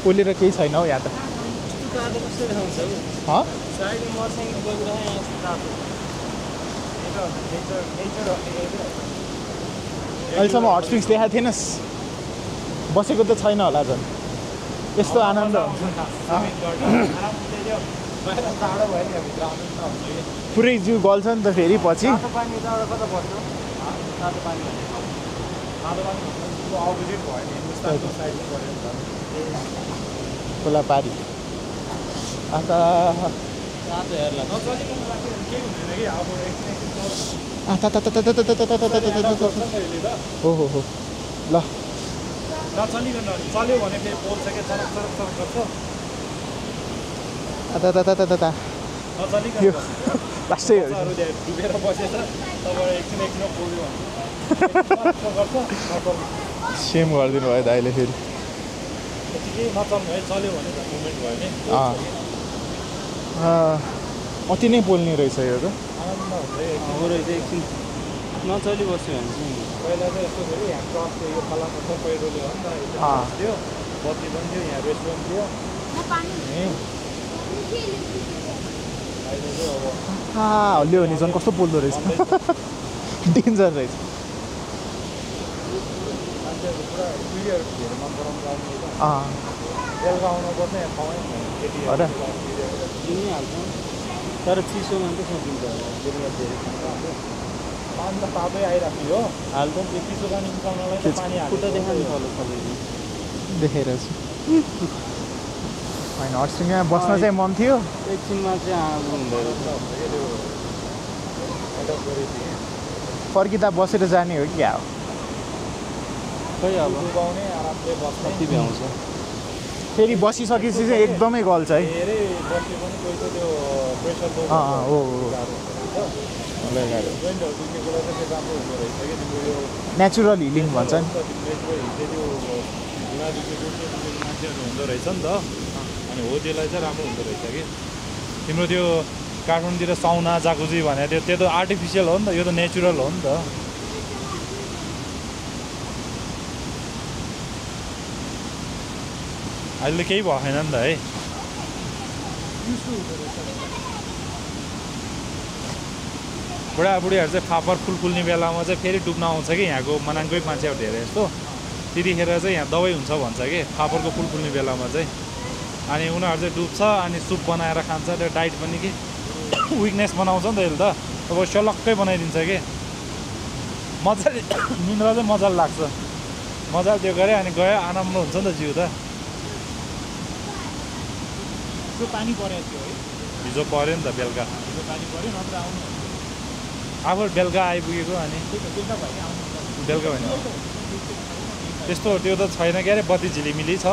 पोलेर केही छैन हौ यहाँ त अहिलेसम्म हट स्प्रिङ्स देखाएको थिएनस् बसेको त छैन होला झन् यस्तो आनन्द पुरै जिउ गल्छ नि त फेरि पछि खोला पारी अन्त हो ल चल्यो भने फेरि पोल्छ के चरक चरक चरक गर्छ यो लास्टै डुबेर बसेछ तपाईँ एकछिन पोल्यो सेम गरिदिनु भयो दाइले फेरि केही नचल्नु है चल्यो भने मुभमेन्ट भयो नि अति नै पोल्ने रहेछ यो त आनन्द हुँदै एकछिन नचली बस्यो भने चाहिँ पहिला चाहिँ यस्तो थियो यहाँ ट्रक थियो यो फलाम पहिरोले हो नि त थियो बत्ती पनि थियो यहाँ रेस्टुरेन्ट थियो अहिले चाहिँ अब हल्लियो भने झन् कस्तो पोल्दो रहेछ डेन्जर रहेछ मान्छेहरू पुरा भिडियोहरू धेरै मन पराउनु लाग्ने बेलुका आउनुपर्छ यहाँ ठाउँै किनिहाल्छ तर चिसोमा त सकिन्छ बेलुका धेरै पानी त तातै आइरहेको हो हाल त त्यो चिसो पानी निकाल्नलाई त पानी खुट्टा देखाउनु पर्यो सबैले देखेर छु होइन हटस्प्रिङमा बस्न चाहिँ मन थियो एकछिनमा चाहिँ हुँदो रहेछ फर्किँदा बसेर जाने हो क्या हो खै अब डुबाउने आरामले बस्ने कति भ्याउँछ फेरि बसिसकेपछि चाहिँ एकदमै गल्छ है धेरै बस्यो भने कोही त त्यो प्रेसर हो जोइन्टहरू दुख्ने कुरा चाहिँ त्यो राम्रो हुँदो रहेछ कि तिम्रो यो नेचुरल हिलिङ भन्छ नि नेचुरल हिलले त्यो घुँडा दुखेको मान्छेहरू हुँदो रहेछ नि त अनि हो त्यसलाई चाहिँ राम्रो हुँदो रहेछ कि तिम्रो त्यो काठमाडौँतिर साउना जाकुजी भने त्यो त आर्टिफिसियल हो नि त यो त नेचुरल हो नि त अहिले केही भएन नि त है बुढाबुढीहरू चाहिँ फापर फुल फुल्ने बेलामा चाहिँ फेरि डुब्न आउँछ कि यहाँको मनाङकै मान्छेहरू धेरै जस्तो त्यतिखेर चाहिँ यहाँ दबाई हुन्छ भन्छ कि फापरको फुल फुल्ने बेलामा चाहिँ अनि उनीहरू चाहिँ डुब्छ अनि सुप बनाएर खान्छ त्यो डाइट पनि कि विकनेस बनाउँछ नि त यसले त अब सलक्कै बनाइदिन्छ कि मजाले निन्द्रा चाहिँ मजाले लाग्छ मजाले त्यो गरेँ अनि गयो आनन्द हुन्छ नि त जिउ त पानी परेको थियो है हिजो पऱ्यो नि त बेलुका हिजो पानी पऱ्यो नत्र आउनु आफू बेलुका आइपुगेको अनि बेलुका भएन त्यस्तो त्यो त छैन के अरे बत्ती झिलिमिली छ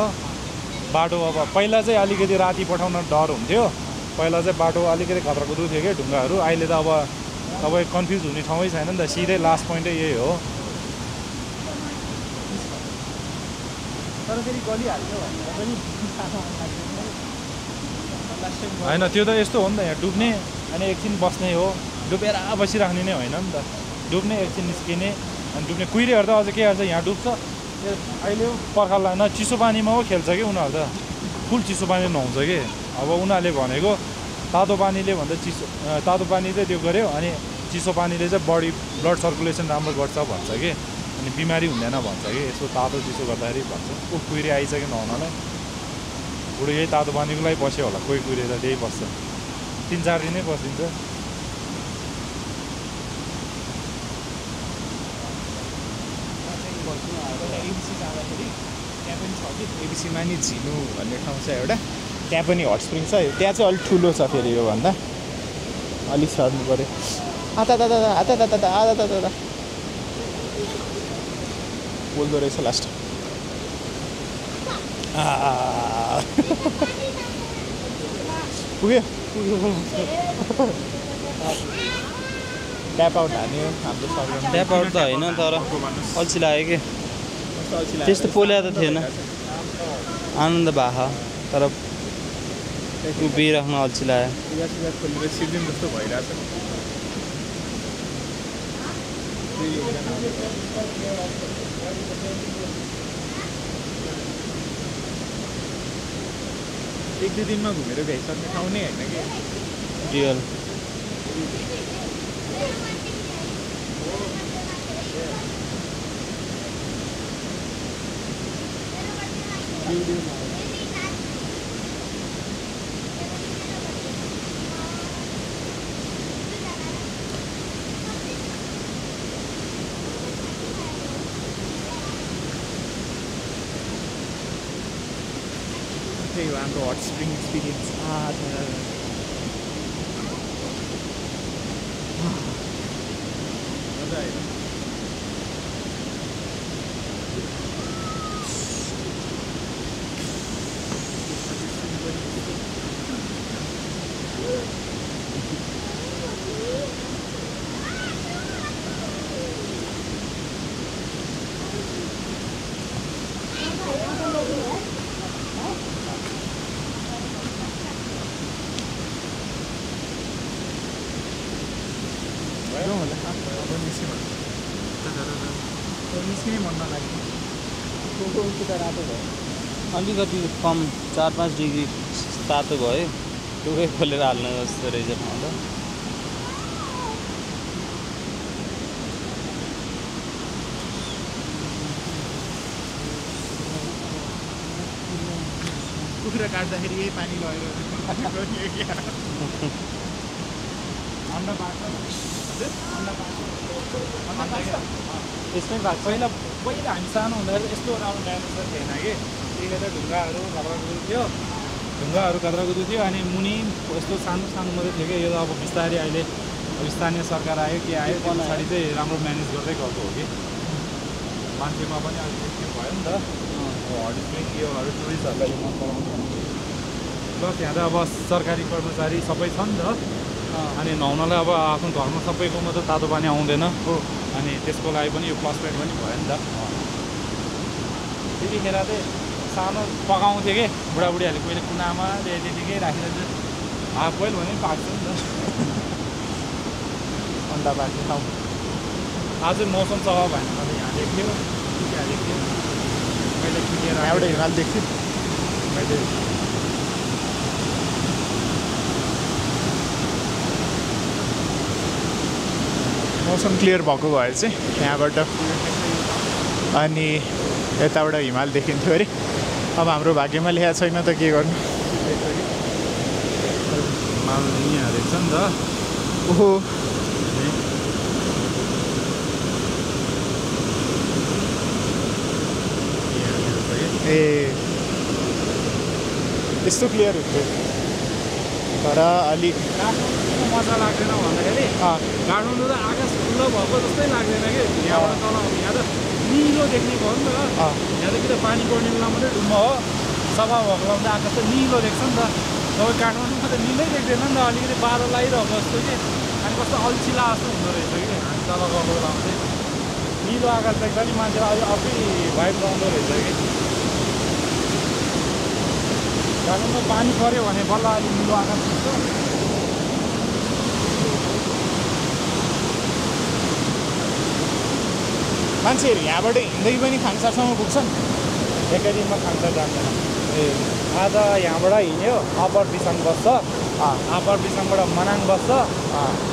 बाटो अब पहिला चाहिँ अलिकति राति पठाउन डर हुन्थ्यो पहिला चाहिँ बाटो अलिकति खतराकुद्रु थियो कि ढुङ्गाहरू अहिले त अब तपाईँ कन्फ्युज हुने ठाउँै छैन नि त सिधै लास्ट पोइन्टै यही हो तर फेरि गलिहाल्छ भनेर पनि होइन त्यो त यस्तो हो नि त यहाँ डुब्ने अनि एकछिन बस्ने हो डुबेर बसिराख्ने नै होइन नि त डुब्ने एकछिन निस्किने अनि डुब्ने कुहिरेहरू त अझ के गर्छ यहाँ डुब्छ अहिले पर्खाल न चिसो पानीमा हो खेल्छ कि उनीहरू त फुल चिसो पानी नुहाउँछ कि अब उनीहरूले भनेको तातो पानीले भन्दा तातो पानी चाहिँ त्यो गऱ्यो अनि चिसो पानीले चाहिँ बडी ब्लड सर्कुलेसन राम्रो गर्छ भन्छ कि अनि बिमारी हुँदैन भन्छ कि यसो तातो चिसो गर्दाखेरि भन्छ कुहिरे आइसक्यो नुहाउनलाई बुढो यही तातो पानीको लागि बस्यो होला कोही कुहिरेर त्यही बस्छ 3-4 दिनै बसिन्छ त्यहाँ पनि छ कि एबिसीमा नि झिनु भन्ने ठाउँ छ एउटा त्यहाँ पनि हट स्प्रिङ छ त्यहाँ चाहिँ अलिक ठुलो छ फेरि योभन्दा अलिक सर्नु पऱ्यो आता बोल्दो रहेछ लास्ट पुग्यो ट्याप आउट हान्यो हाम्रो सर्भर ट्याप आउट त होइन तर अल्छी लाग्यो कि त्यस्तो पोल्या त थिएन आनन्द बाह तर उभिराख्न अल्छी लाग्यो खोलेर सिजन जस्तो भइरहेछ एक दुई दिनमा घुमेर भ्याइसक्ने ठाउँ नै होइन कि रियल त्यही हो हाम्रो हट स्प्रिङ एक्सपिरियन्स मजा आयो निस्किनै मन नलाग्यो रातो भयो अलिकति कम 4-5 डिग्री तातो भयो लुगै खोलेर हाल्न जस्तो रहेछ ठाउँ त कुखुरा काट्दाखेरि यही पानी लगेर अन्डा पाक्छ यसमै भएको पहिला हामी सानो हुँदाखेरि यस्तो राम्रो डाइनोसर थिएन कि त्यही भएर ढुङ्गाहरू खतराकुद्रु थियो अनि मुनि यस्तो सानो मात्रै थियो कि यो त अब बिस्तारै अहिले स्थानीय सरकार आयो के आयो त्यो पछाडि चाहिँ राम्रो म्यानेज गर्दै गएको हो कि मान्छेमा पनि अलिकति त्यो भयो नि त हट स्प्रिङ योहरू टुरिस्टहरूलाई मन पराउँछ प्लस यहाँ त अब सरकारी कर्मचारी सबै छ नि त अनि नुहाउनलाई अब आफ्नो घरमा सबैकोमा त तातो पानी आउँदैन हो अनि त्यसको लागि पनि यो प्लस पोइन्ट पनि भयो नि त त्यतिखेर चाहिँ सानो पकाउँथ्यो कि बुढाबुढीहरूले पहिले कुनामा त्यतिकै राखेर चाहिँ हाफ बोइल भने पनि पाक्छ नि त अन्डा पाक्ने ठाउँ आज मौसम सफा भएन मैले यहाँ देख्थ्यो देख्थ्यो मैले टिकेर एउटा हिमाल देख्छु मैले मौसम क्लियर भएको भए चाहिँ यहाँबाट अनि यताबाट हिमाल देखिन्थ्यो अरे अब हाम्रो भाग्यमा लेखा छैन त के गर्नु हिमाल यहाँ देख्छ नि त ओहो ए यस्तो क्लियर हुन्थ्यो तर अलिक मजा लाग्दैन भन्दाखेरि काठमाडौँ त आकाश खुल्लो भएको जस्तै लाग्दैन कि यहाँबाट तल यहाँ त निलो देख्ने भयो नि त यहाँ त कि त पानी पर्ने बेला मात्रै डुम्बा हो सफा भएको लाउँदा आकाश त निलो देख्छ नि त तपाईँ काठमाडौँमा त निलै देख्दैन नि त अलिकति बाह्र लगाइरहेको जस्तो कि अनि कस्तो अल्छिला जस्तो हुँदो रहेछ कि हामी तल गएको बेलामा चाहिँ निलो आकाश देख्दा नि मान्छेलाई अर्कै भाइब आउँदो रहेछ कि काठमाडौँमा पानी पऱ्यो भने बल्ल अलिक निलो आकाश देख्छ मान्छेहरू यहाँबाट हिँड्दै पनि खाङसारसम्म पुग्छन् एकै दिनमा खान्छ जान्दैन ए आज यहाँबाट हिँड्यो अप्पर बिसाङ बस्छ अप्पर बिसाङबाट मनाङ बस्छ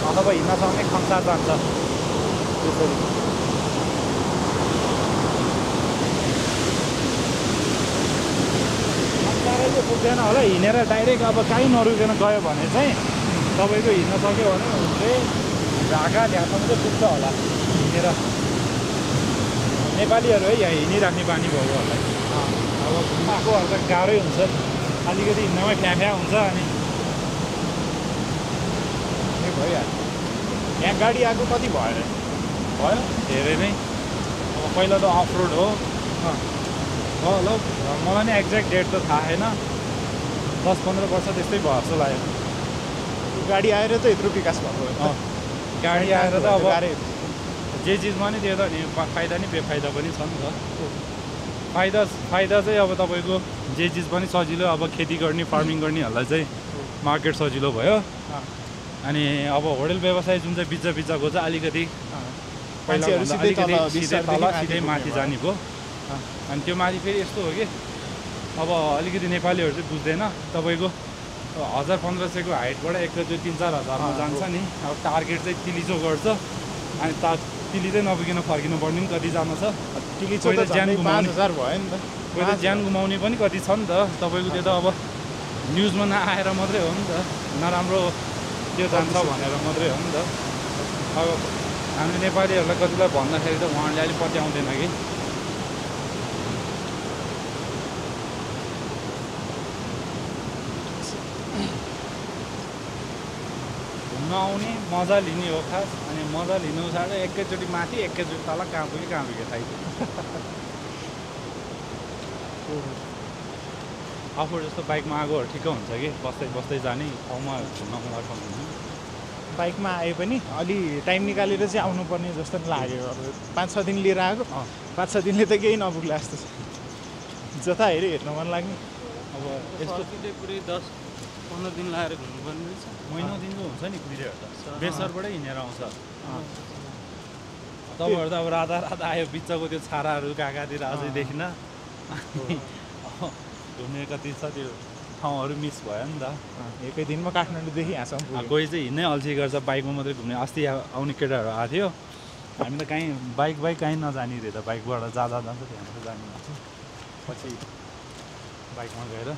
अथवा हिँड्न सक्ने खङ्सार जान्छ त्यसरी खङ्सारै चाहिँ पुग्दैन होला हिँडेर डाइरेक्ट अब काहीँ नरुकेन गयो भने चाहिँ तपाईँको हिँड्न सक्यो भने हुँदै ढाका ढ्यासम्म चाहिँ पुग्छ होला हिँडेर नेपालीहरू है यहाँ हिँडिराख्ने बानी भयो होला अब घुमाएकोहरू त गाह्रै हुन्छ अलिकति हिँड्नमै फ्याफ्या हुन्छ अनि भइहाल्यो यहाँ गाडी आएको कति भयो भयो धेरै नै अब पहिला त अफ रोड हो ल मलाई नि एक्ज्याक्ट डेट त थाहा छैन 10-15 वर्ष त्यस्तै भयो जस्तो लाग्यो गाडी आएर त यत्रो विकास भएको गाडी आएर त अब जे चिजमा नि त्यो त नि फाइदा नि बेफाइदा पनि छ नि त फाइदा चाहिँ अब तपाईँको जे चिज पनि सजिलो अब खेती गर्ने फार्मिङ गर्नेहरूलाई चाहिँ मार्केट सजिलो भयो अनि अब होटल व्यवसाय जुन चाहिँ बिचको चाहिँ अलिकति सिधै माथि जाने भयो अनि त्यो माथि फेरि यस्तो हो कि अब अलिकति नेपालीहरू चाहिँ बुझ्दैन तपाईँको 1000-1500को हाइटबाट एकैचोटि 3-4 हजारमा जान्छ नि अब टार्गेट चाहिँ तिलिचो गर्छ अनि तिली चाहिँ नपुगिन फर्किनु पर्ने पनि कति जानु छ ज्यान गुमाउने 5000 भयो नि त कोही त ज्यान गुमाउने पनि कति छ नि त तपाईँको त्यो त अब न्युजमा नआएर मात्रै हो नि त नराम्रो त्यो जान्छ भनेर मात्रै हो नि त अब हामी नेपालीहरूलाई कतिलाई भन्दाखेरि त उहाँहरूले अलिक पत्याउँदैन कि घुम्न आउने मजा लिने हो खास अनि मजा लिनु साह्रो एकैचोटि माथि एकैचोटि तल कहाँ पुग्यो थाहा आफू जस्तो बाइकमा आगोहरू ठिक्क हुन्छ कि बस्दै जाने ठाउँमा घुम्न मलाई सक्दैन बाइकमा आए पनि अलि टाइम निकालेर चाहिँ आउनुपर्ने जस्तो लाग्यो अब 5-6 दिन लिएर आएको 5-6 दिनले त केही नपुग्ला जस्तो छ जता हेऱ्यो हेर्न मन लाग्ने अब यस्तो पुरै 10-15 दिन लगाएर घुम्नुपर्ने रहेछ महिना दिनको हुन्छ नि कुहिरेहरू त बेसरबाटै हिँडेर आउँछ तपाईँहरू त अब राधा आयो बिचको त्यो छाराहरू काकातिर अझै देखिन घुम्ने कति छ त्यो ठाउँहरू मिस भयो नि त एकै दिनमा काठमाडौँदेखि यहाँसम्म कोही चाहिँ हिँड्नै अल्छी गर्छ बाइकमा मात्रै घुम्ने अस्ति आउने केटाहरू आएको थियो हामी त कहीँ बाइक कहीँ नजाने रे त बाइकबाट जाँदा जान्छ त्यहाँबाट जाने पछि बाइकमा गएर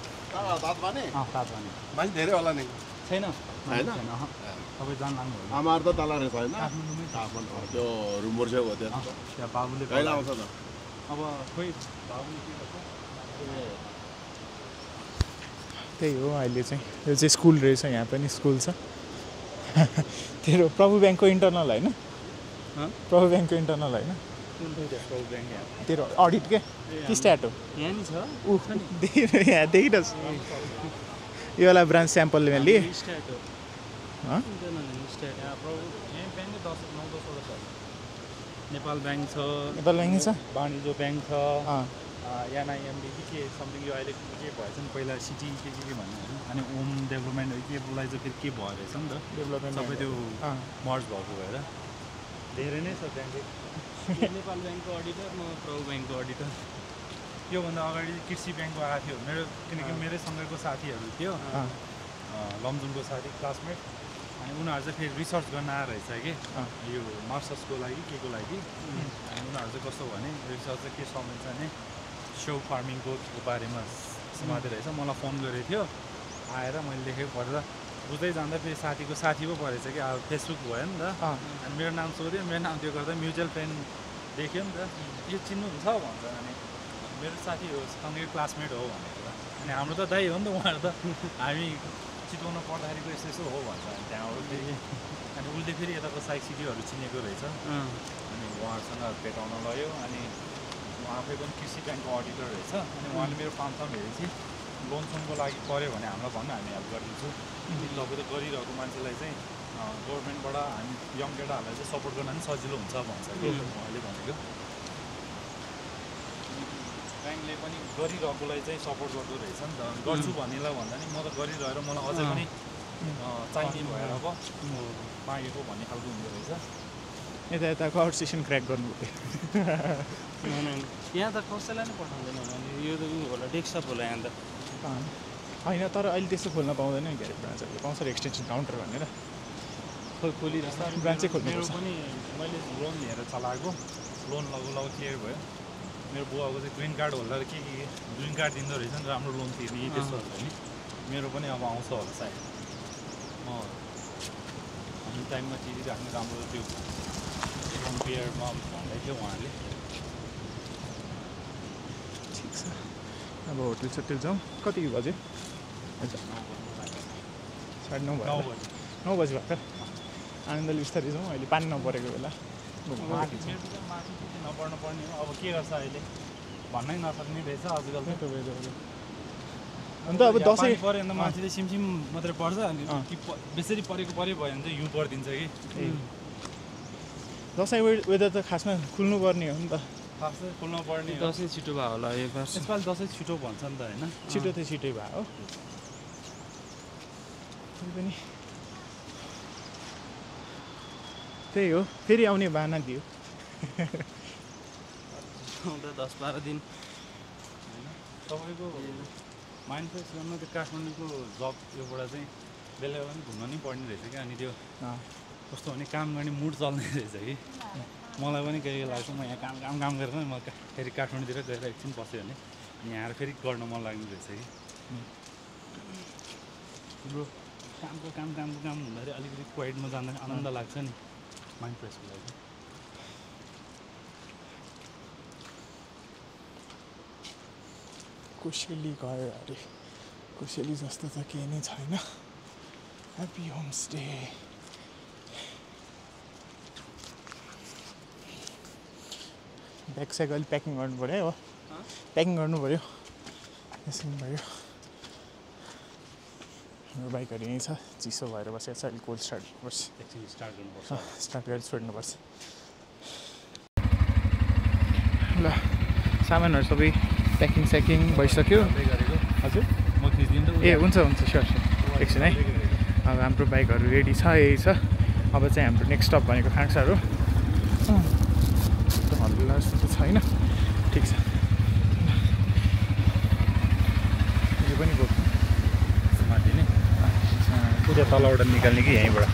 सात भने मान्छे धेरै होला नि छैन होइन तपाईँ जान लाग्नु आमाहरू त तल रहेछ होइन त्यो रुमोर छेउ हो त्यहाँ बाबुले कहिले आउँछ त अब खोइ बाबुले के गर्छ त्यही हो अहिले चाहिँ यो चाहिँ स्कुल रहेछ यहाँ पनि स्कुल छ तेरो प्रभु ब्याङ्कको इन्टरनल होइन प्रभु ब्याङ्कको इन्टरनल होइन तेरो अडिट के स्ट्याट हो यहाँ नि छ यहाँ देखिनुहोस् यो वाला ब्रान्च स्याम्पलमा लिए नेपाल ब्याङ्क छ नेपाल ब्याङ्क छ वाणिज्य ब्याङ्क छ एनआइएमडी के समथिङ यो अहिले के भएछ नि पहिला सिटी के भन्ने होइन अनि होम डेभलपमेन्ट केलाई चाहिँ फेरि के भयो रहेछ नि त डेभलपमेन्ट सबै त्यो मर्ज भएको भएर धेरै नै छ ब्याङ्क नेपाल ब्याङ्कको अडिटर म प्रभु ब्याङ्कको अडिटर योभन्दा अगाडि कृषि ब्याङ्कको आएको थियो मेरो किनकि मेरै सँगैको साथीहरू थियो लमजुङको साथी क्लासमेट अनि उनीहरू चाहिँ फेरि रिसर्च गर्न आएर रहेछ कि यो मास्टर्सको लागि के को लागि अनि उनीहरू चाहिँ कस्तो भने रिसर्च चाहिँ के सम्झिन्छ भने स्यौ फार्मिङको बारेमा समातेर रहेछ मलाई फोन गरेको थियो आएर मैले लेखेको पढेर बुझ्दै जाँदा फेरि साथीको साथी पो परेछ कि अब फेसबुक भयो नि त अनि मेरो नाम सोध्यो मेरो नाम त्यो गर्दा म्युचुअल फ्रेन्ड देख्यो नि त यो चिन्नुहुन्छ भन्छ अनि मेरो साथी हो सँगै क्लासमेट हो भनेको अनि हाम्रो त दाइ हो नि त उहाँहरू त हामी चितवन पढ्दाखेरिको यस्तो यस्तो हो भन्छ अनि त्यहाँबाट फेरि अनि उसले फेरि यताको साइक सिटीहरू चिनेको रहेछ अनि उहाँहरूसँग भेटाउन गयो अनि उहाँ आफै पनि कृषि ब्याङ्कको अडिटर रहेछ अनि उहाँले मेरो फार्म हेरेपछि लोनसोनको लागि पऱ्यो भने हामीलाई भन्नु हामी हेल्प गरिदिन्छौँ तपाईँ त गरिरहेको मान्छेलाई चाहिँ गभर्मेन्टबाट हामी यङ केटाहरूलाई चाहिँ सपोर्ट गर्न पनि सजिलो हुन्छ भन्छ कि उहाँले भनेको ब्याङ्कले पनि गरिरहेकोलाई चाहिँ सपोर्ट गर्दो रहेछ नि त गर्छु भन्नेलाई भन्दा नि म त गरिरहेर मलाई अझै पनि चाहिने भएर अब मागेको भन्ने खालको हुँदो रहेछ यता यता कन्भर्सेसन क्र्याक गर्नु यहाँ त कसैलाई नै पठाउँदैन भने यो त ऊ होला डेस्कटप होला यहाँ त होइन तर अहिले त्यस्तो खोल्न पाउँदैन नि ग्यारेज ब्रान्चहरूले पाउँछ एक्सटेन्सन काउन्टर भनेर खोलिरहेको ब्रान्चै खोल्नु मेरो पनि मैले लोन लिएर चलाएको लोन लगु क्लियर भयो मेरो बुवाको चाहिँ ग्रिन कार्ड होल्डर के ग्रिन कार्ड दिँदो रहेछ नि राम्रो लोन तिर्ने त्यस्तोहरू पनि मेरो पनि अब आउँछ होला सायद हामी टाइममा तिरिराख्नु राम्रो त्यो लोन पिरियडमा भन्दै थियो उहाँले ठिक छ अब होटल सोटल जाउँ कति बजे अच्छा 9:30 भयो 9 बजी भर्खर आनन्दले बिस्तारै जाउँ अहिले पानी नपरेको बेला माथि नपर्नु पर्ने हो अब के गर्छ अहिले भन्नै नसक्ने रहेछ आजकल अन्त अब दसैँ पऱ्यो भने त मान्छेले सिमसिम मात्रै पर्छ अनि बेसरी परेको भयो भने चाहिँ हिउँ परिदिन्छ कि दसैँ वेदर त खासमा खुल्नुपर्ने हो नि त खासै खोल्नु पर्ने दसैँ छिटो भयो होला यो वर्ष यसपालि दसैँ छिटो भन्छ नि त होइन छिटो त छिटै भयो हो पनि त्यही हो फेरि आउने बाना दियो 10-12 दिन तपाईँको माइन्ड फ्रेस गर्न त्यो काठमाडौँको जब योबाट चाहिँ बेला पनि घुम्न नै पर्ने रहेछ क्या अनि त्यो कस्तो भने काम गर्ने मुड चल्ने रहेछ कि मलाई पनि केही लाग्छ म यहाँ काम गरेर म फेरि काठमाडौँतिर गएर एकछिन बस्यो भने यहाँ आएर फेरि गर्न मन लाग्ने रहेछ कि तिम्रो कामको काम हुँदाखेरि अलिकति क्वाइटमा जाँदा आनन्द लाग्छ नि माइन्ड फ्रेसको लागि कोसेली गयो अरे कोसेली जस्तो त केही नै छैन ह्याप्पी होमस्टे ब्याग स्याग अलिक प्याकिङ गर्नु पऱ्यो है हो प्याकिङ गर्नु पऱ्यो यसरी भयो हाम्रो बाइकहरू यहीँ छ चिसो भएर बसेको छ अलिक कोल्ड स्टार्ट गर्नुपर्छ एकछिन स्टार्ट गर्नुपर्छ स्टार्ट गरेर छोड्नुपर्छ ल सामानहरू सबै प्याकिङ स्याकिङ भइसक्यो हजुर म खिचिदिन्छु ए हुन्छ स्योर एकछिन है अब हाम्रो बाइकहरू रेडी छ यही छ अब चाहिँ हाम्रो नेक्स्ट स्टप भनेको खाङ्साहरू हल्ला जस्तो त छैन ठिक छ यो पनि बोक्नु माथि नै पुरा तलबाट निकाल्ने कि यहीँबाट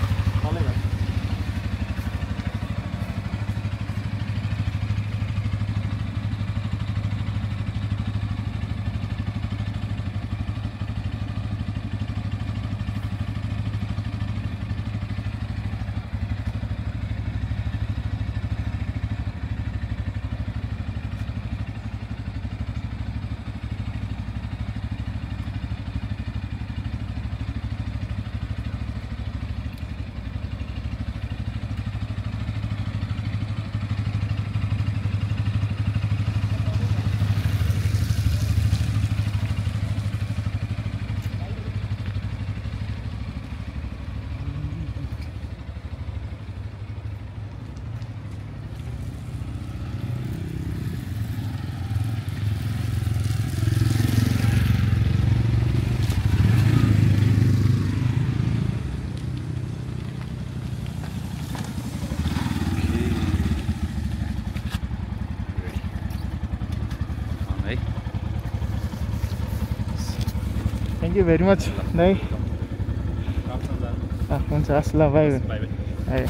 Thank you very much. Bye. हुन्छ हस् ल बाई बाई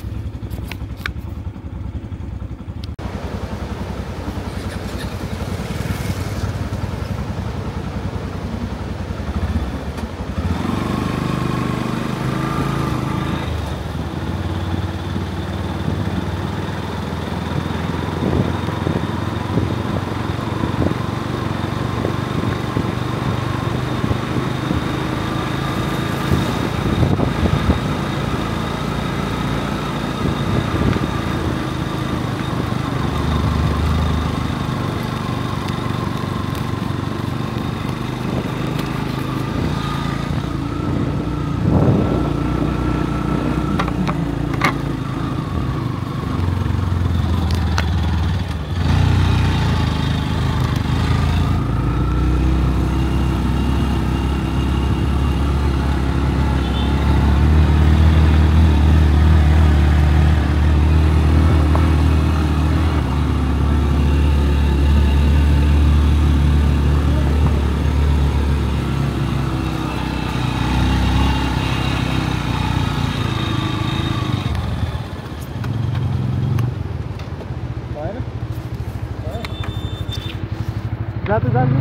रातो जान्छु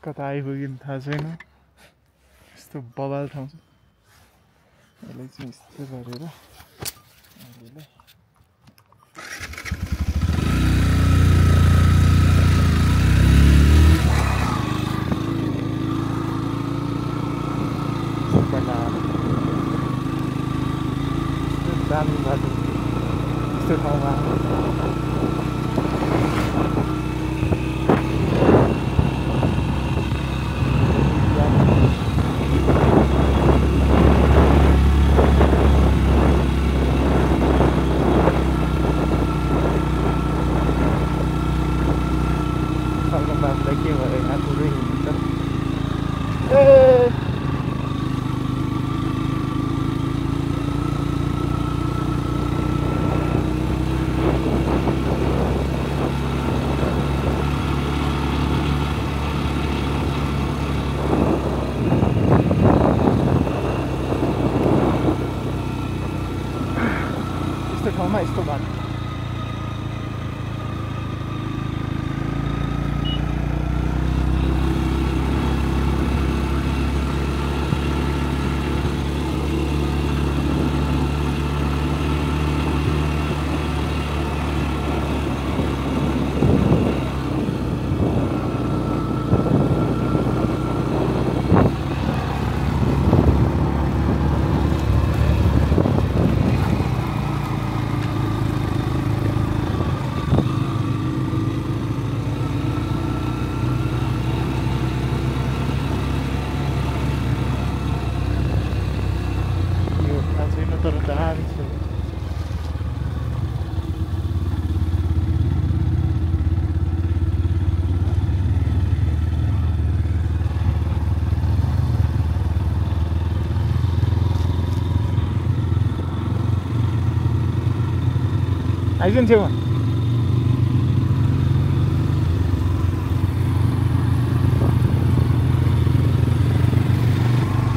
कता आइपुग्यो नि थाहा छैन यस्तो बवाल ठाउँ छ यसलाई चाहिँ यस्तो गरेर अहिलेलाई दामी बाटो यस्तो ठाउँमा बाबुलाई के भयो यहाँ पुरै हुनुहुन्छ यस्तो ठाउँमा यस्तो बाटो तर दामी छ आइजन छेउमा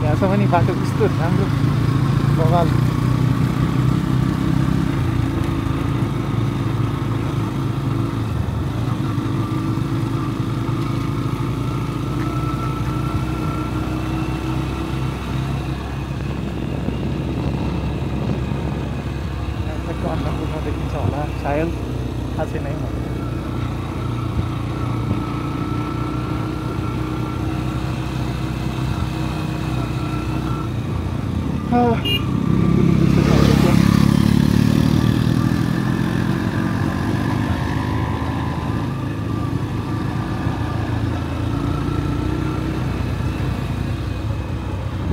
यहाँसम्म नि बाटो कस्तो राम्रो बवाल अन्नपूर्ण देखिन्छ होला सायद थाहा छैन है मलाई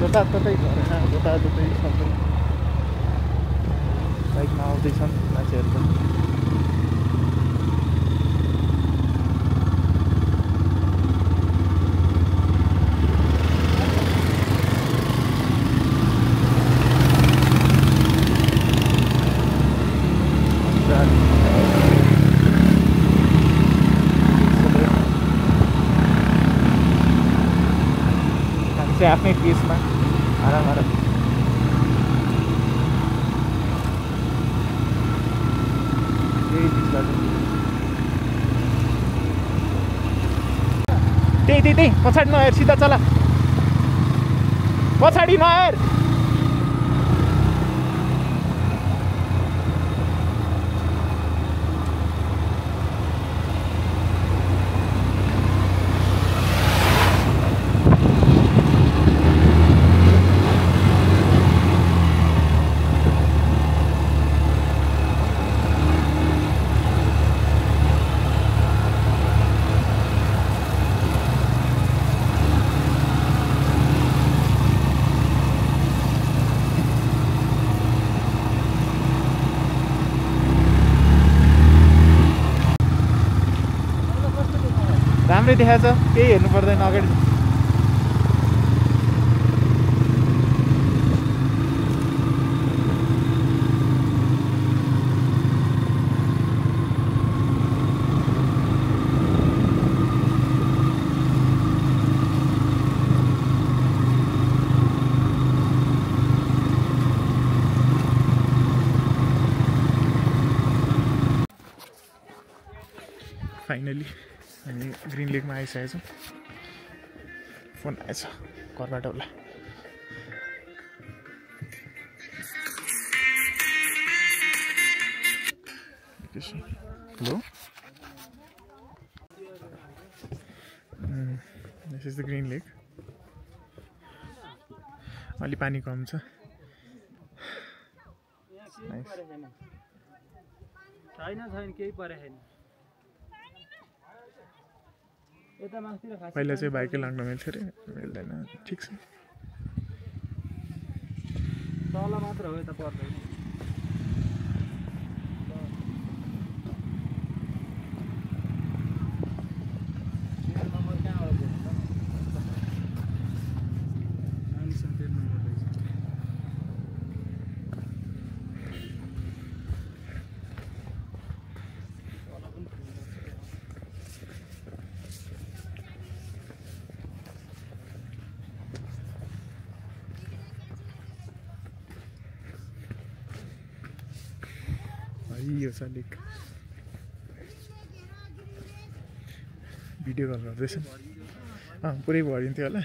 जताततै घरमा जताततै सबै बाइकमा आउँदैछन् मान्छेहरू पनि हामी चाहिँ आफ्नै पेसमा आराम आराम त्यही पछाडि नहेर सिधा चला पछाडि नहेर राम्रै देखाएको छ केही हेर्नु पर्दैन अगाडि फाइनली हामी ग्रिन लेकमा आइसकेको छौँ। फोन आएछ घरबाट होला। Hello, this is the green lake. अलि पानी कम छ। छैन केही परे छैन। पहिला चाहिँ बाइकै लाग्न मिल्थ्यो अरे, मिल्दैन। ठिक छ, तल मात्र हो, यता पर्दैन। यो छ लेक। भिडियो कल गर्दैछ। पुरै भरिन्थ्यो होला,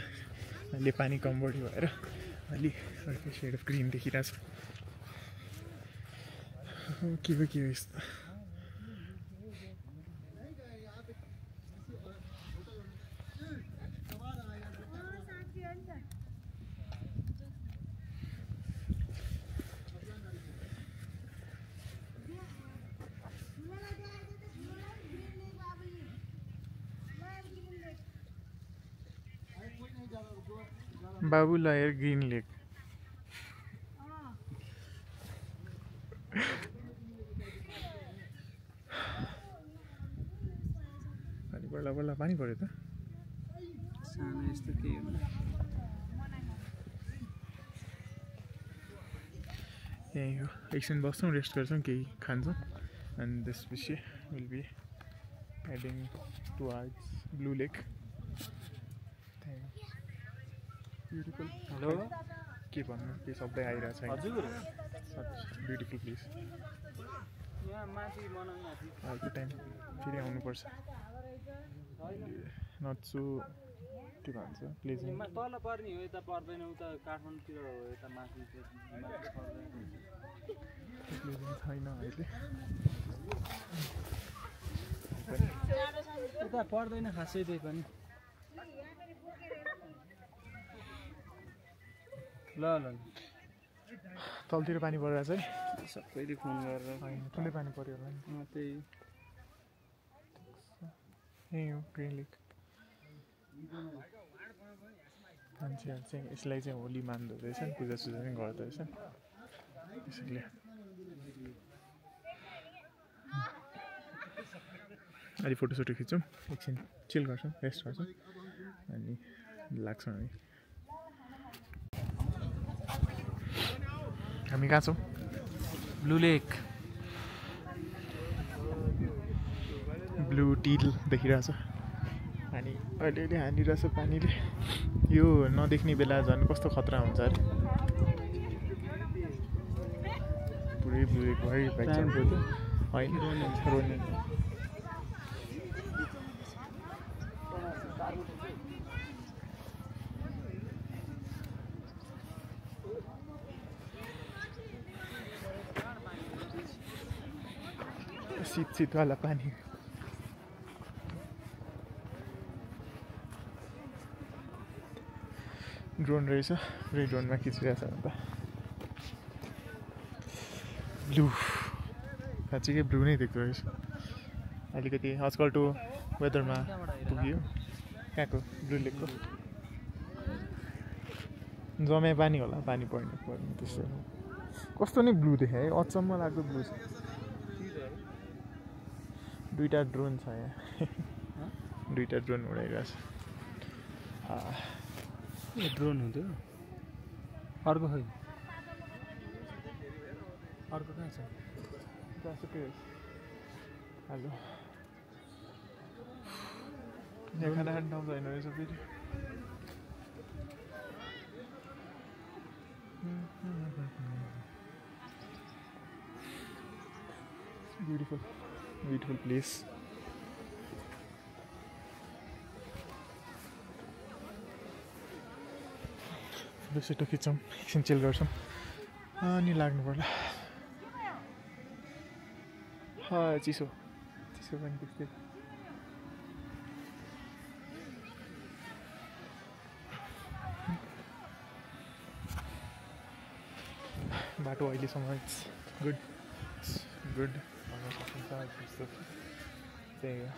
अहिले पानी कम बढी भएर अलि अर्को सेड अफ ग्रिन देखिरहेछ। के हो यस्तो। बाबु लयर ग्रिन लेक। पानी बल्ल बल्ल पानी पऱ्यो त। सानो यस्तो केही हुँदैन। यहीँ हो, एकछिन बस्छौँ, रेस्ट गर्छौँ, केही खान्छौँ, अनि त्यसपछि will be heading towards Blue Lake. Beautiful. Hello, के भन्नु, के शब्दै आइरहेको छैन। हजुर, ब्युटिफुल प्लेस। यहाँ माथि बनाउनु अर्को टाइम फेरि आउनुपर्छ। नट सो के भन्छ प्लेजेन्ट। तल पर्ने हो, यता पर्दैन। उता काठमाडौँतिर हो, यता माथि प्लेजेन्ट छैन अहिले। उता पर्दैन खासै त्यही पनि। ल ल तलतिर पानी परिरहेछ है। सबैले फोन गरेर ठुलै पानी पऱ्यो होला नि। त्यही यहीँ हो ग्रिन लेक। मान्छेहरू चाहिँ यसलाई चाहिँ होली मान्दो रहेछन्, पूजासुजा पनि गर्दो रहेछन्। त्यसैले अलि फोटोसोटो खिच्छौँ, एकछिन चिल गर्छौँ, रेस्ट गर्छौँ, अनि लाग्छौँ हामी कहाँ छौँ? Blue lake. ब्लू टिल देखिरहेछ। अनि अलिअलि हानिरहेछ पानीले। यो नदेख्ने बेला झन् कस्तो खतरा हुन्छ अरे। पुरै ब्लू लेक भयो होइन, रोने। शीत वाला पानी। ड्रोन रहेछ, पुरै ड्रोनमा खिचिरहेछ अन्त। ब्लू, साँच्चीकै ब्लू नै देख्दो रहेछ। अलिकति आजकल टु वेदरमा पुग्यो। कहाँको? ब्लू लेकको जम्या पानी होला, पानी पर्ने त्यस्तो। कस्तो नै ब्लू देखायो है, अचम्म लाग्दो ब्लू छ। दुईटा ड्रोन छ यहाँ। दुईटा ड्रोन उडाइरहेछ। ड्रोन हुन्थ्यो अर्को खै अर्को कहाँ छ? हेलो, यहाँ खाना खानु ठाउँ छैन रहेछ फेरि। Beautiful place. फोटोसोटो खिच्छौँ एकछिन चिल गर्छौँ अनि लाग्नु पर्ला चिसो चिसो पनि त्यस्तै बाटो अहिलेसम्म इट्स गुड त्यही हो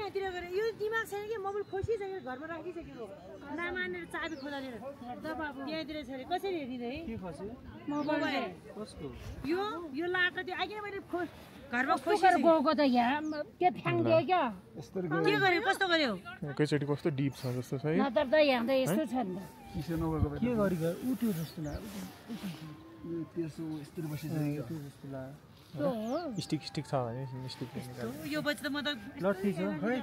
यहाँतिर गएर यो दिमाग छैन कि मोबाइल खोसिसक्यो घरमा राखिसक्यो नमानेर चाबी खोलालेर त्यहाँतिर छ कसरी हेरिदिँदै मोबाइल यो लाटा त्यो आइकिन मैले घरमा खोसेर गएको त यहाँ के फ्याङ्दियो क्या के गर्यो कस्तो गर्यो एकैचोटि कस्तो डिप छ जस्तो छ है नत्र त यहाँ त यस्तो छ नि के गरेको उठ्यो जस्तो लाग्यो त्यसो यस्तो बसिसक्यो जस्तो लाग्यो स्टिक छ भने स्टिक यो बच्चा त म त लट्ठी छ है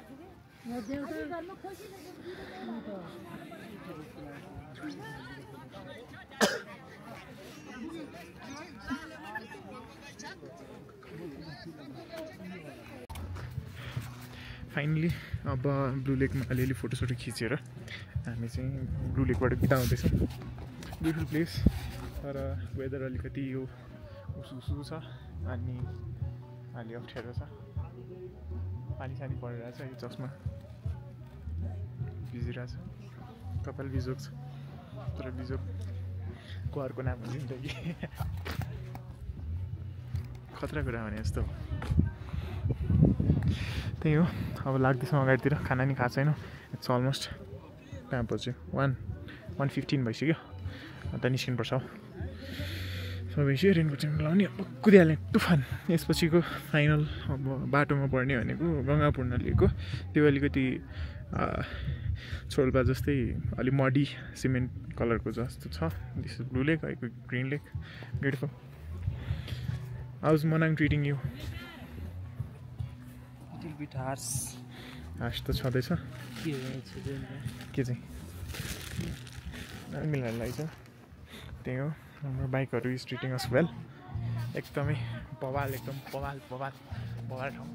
फाइनली अब ब्लू लेकमा अलिअलि फोटोसोटो खिचेर हामी चाहिँ ब्लू लेकबाट बिदा हुँदैछौँ ब्युटिफुल प्लेस तर वेदर अलिकति यो उसु छ अनि अलि अप्ठ्यारो छ पानी सानी परिरहेछ यो चस्मा भिजिरहेछ कपाल बिजोग छ तर बिजोगको अर्को नाम हुन्छ कि खतरा कुरा भने जस्तो त्यही हो अब लाग्दैछौँ अगाडितिर खाना नि खाएको छैन इट्स अलमोस्ट कहाँ पर्छ 1:15 भइसक्यो अन्त निस्किनुपर्छ हौ सबैसी रेनको चाहिँ लाउने अब कुदिहाल्ने तुफान यसपछिको फाइनल अब बाटोमा पर्ने भनेको गङ्गापुर नलिएको त्यो अलिकति छोल्पा जस्तै अलि मडी सिमेन्ट कलरको जस्तो छ दिस इज ब्लू लेक है green lake beautiful how's Manang treating you horse त छँदैछ के चाहिँ मिलाएर लगाइछ त्यही हो हाम्रो बाइकहरू इज ट्रिटिङ अस वेल एकदमै बवाल एकदम बवाल ठाउँ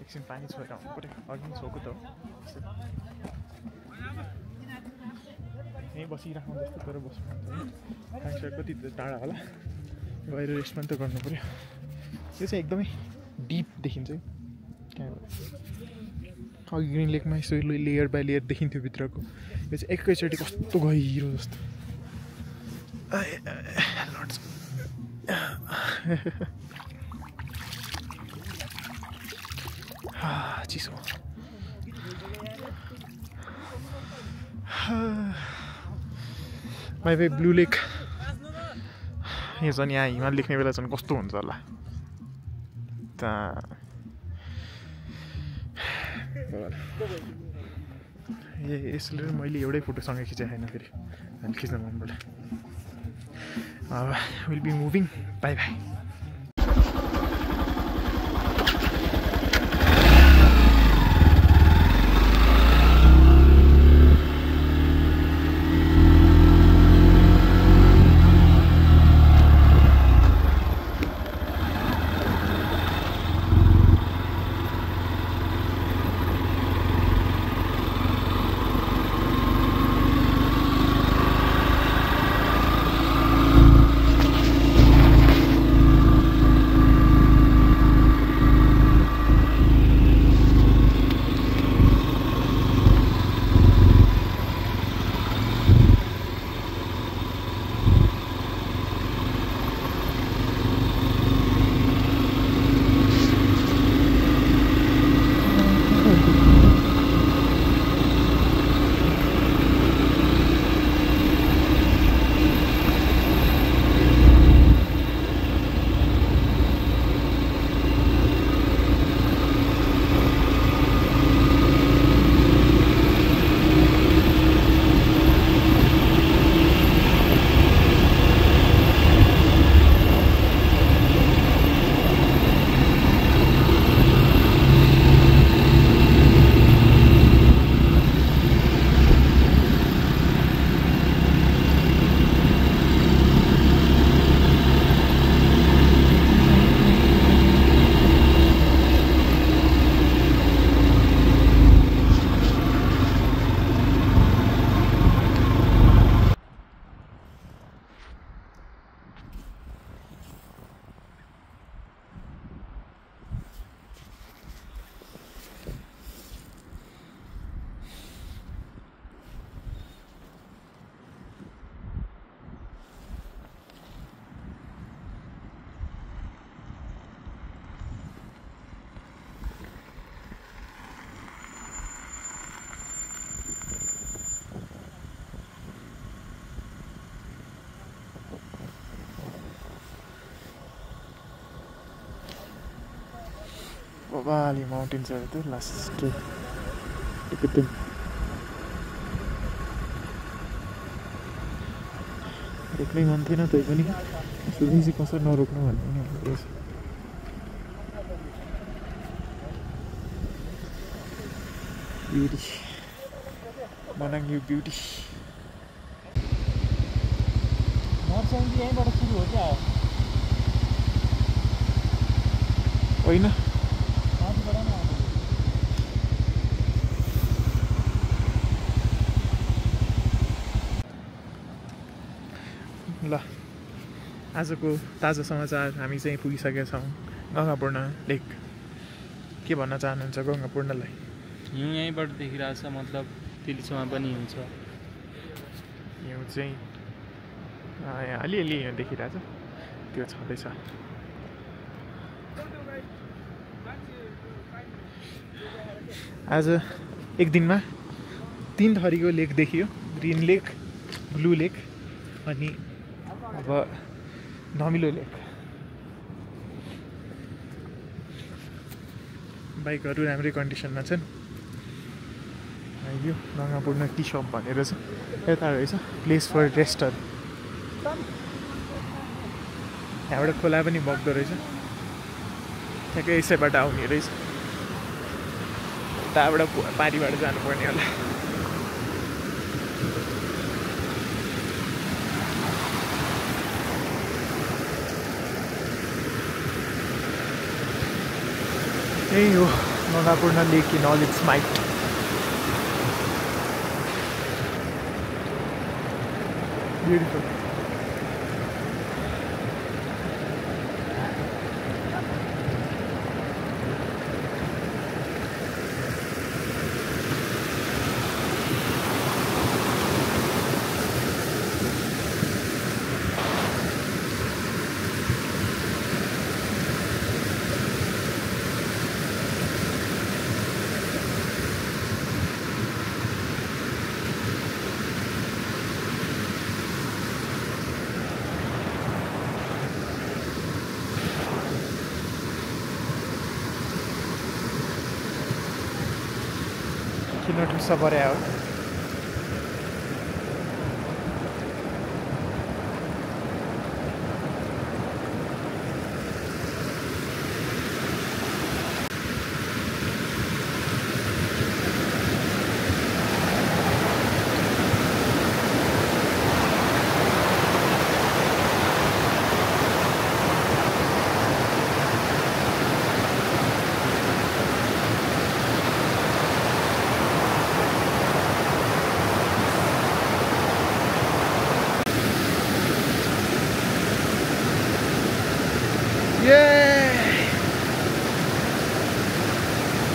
एकछिन पानी छोएर आउनु पऱ्यो अघि पनि छोएको त हो यहीँ बसिराख्नु जस्तो तर बस्नु खाइसकेर कति टाढा होला गएर रेस्ट पनि त गर्नु पऱ्यो यो चाहिँ एकदमै डिप देखिन्छ है अघि ग्रिन लेकमा यसो लेयर बाई लेयर देखिन्थ्यो भित्रको यो चाहिँ एकैचोटि कस्तो गहिरो जस्तो चिसो बाई ब्लू लेक यो झन् यहाँ हिमाल देख्ने बेला झन् कस्तो हुन्छ होला यसले मैले एउटै फोटोसँगै खिचेको छैन फेरि अनि खिच्न मनबाट will be moving bye bye Bali mountains are the last look at them. रोक्नै मन थिएन तै पनि सुनिसी कसरी नरोक्नु भन्ने नि रहेछ beauty Manang you beauty nursery यहीँबाट सुरु हो क्या होइन ल आजको ताजा समाचार हामी चाहिँ पुगिसकेका छौँ गङ्गापूर्ण लेक के भन्न चाहनुहुन्छ गङ्गापूर्णलाई हिउँ यहीँबाट देखिरहेछ मतलब तिलिसोमा पनि हिउँ छ हिउँ चाहिँ यहाँ अलिअलि हिउँ देखिरहेछ त्यो छँदैछ आज एक दिनमा 3 थरीको लेक देखियो ग्रिन लेक ब्लू लेक अनि अब धमिलो लेक बाइकहरू राम्रै कन्डिसनमा छन् यो गङ्गापूर्ण टी सप भनेर छ यता रहेछ प्लेस फर रेस्टहरू यहाँबाट खोला पनि बग्दो रहेछ ठ्याक्कै यसैबाट आउने रहेछ उताबाट पारीबाट जानुपर्ने होला यही हो Gangapurna lake in all it's might beautiful किन ठुस्सा पर्या हो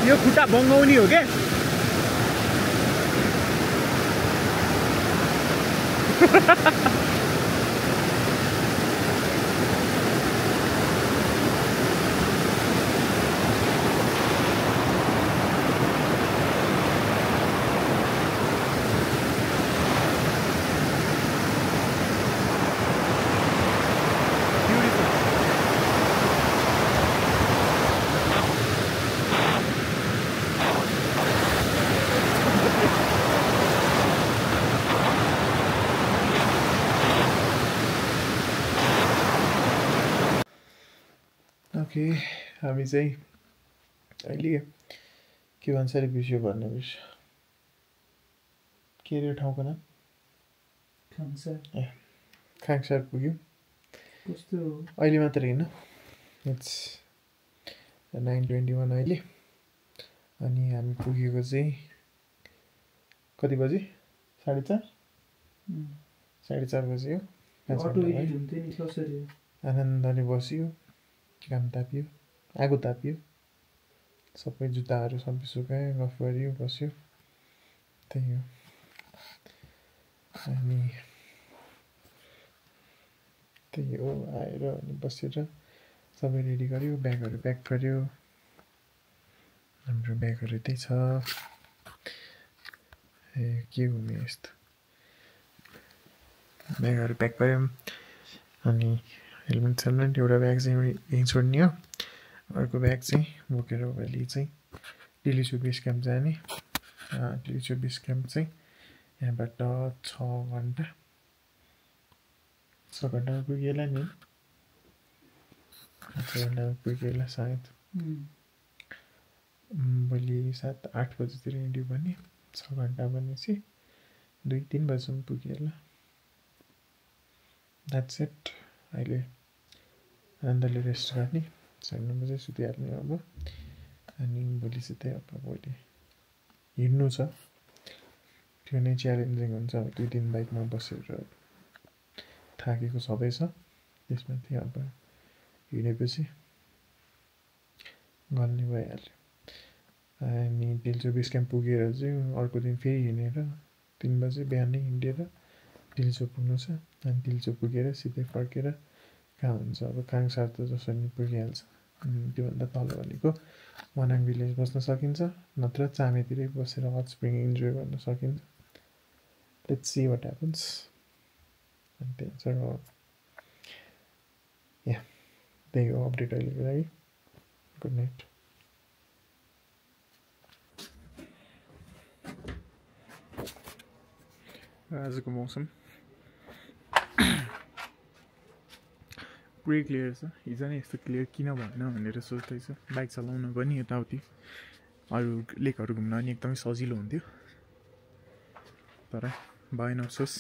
यो खुट्टा बङ्गाउने हो क्या ओके हामी चाहिँ अहिले के भन्छ अरे बिर्स्यो भन्ने बिर्स्यो के अरे ठाउँको नाम खाङसार पुग्यो कस्तो अहिले मात्र होइन इट्स 9:21 अहिले अनि हामी पुगेको चाहिँ कति बजे 4:30 बजे हो आनन्दले बस्यो घाम ताप्यो आगो ताप्यो सबै जुत्ताहरू सबै सुकायो गफ गऱ्यो बस्यो त्यही हो अनि त्यही हो आएर अनि बसेर सबै रेडी गर्यो ब्यागहरू प्याक गर्यो हाम्रो ब्यागहरू त्यही छ ए के हुने यस्तो ब्यागहरू प्याक गऱ्यौँ अनि हेलमेट एउटा ब्याग चाहिँ यहीँ छोड्ने हो अर्को ब्याग चाहिँ बोकेर भोलि चाहिँ डिलिचो बेस क्याम्प जाने। डिलिचो बेस क्याम्प चाहिँ यहाँबाट 6 घन्टामा पुगेला नि, 6 घन्टामा पुगेला सायद। भोलि 7-8 बजीतिर हिँड्यो भने 6 घन्टा भनेपछि 2-3 बजीसम्म पुगेला। That's it. अहिले आनन्दले रेस्ट गर्ने, 9 बजे सुतिहाल्ने अब। अनि भोलि चाहिँ अब भोलि हिँड्नु छ, त्यो नै च्यालेन्जिङ हुन्छ। 2 दिन बाइकमा बसेर थाकेको सबै छ, त्यसमाथि अब हिँडेपछि गल्ने भइहाल्यो। अनि डिलिचो बेस क्याम्प पुगेर चाहिँ अर्को दिन फेरि हिँडेर 3 बजे बिहानै हिँडेर डिलिचो पुग्नु छ। अनि डिलिचो पुगेर सिधै फर्केर कहाँ हुन्छ अब काङसार त जसरी नि पुगिहाल्छ। त्योभन्दा तल भनेको मनाङ भिलेज बस्न सकिन्छ, नत्र चामेतिरै बसेर हट स्प्रिङ इन्जोय गर्न सकिन्छ। Let's see what happens. अनि त्यही हो, त्यही हो अपडेट अहिलेको लागि। Good night. आजको मौसम पुरै क्लियर छ। हिजो नै यस्तो क्लियर किन भएन भनेर सोच्दैछु। बाइक चलाउन पनि यताउति अरू लेकहरू घुम्न पनि एकदमै सजिलो हुन्थ्यो, तर भएन अफसोस।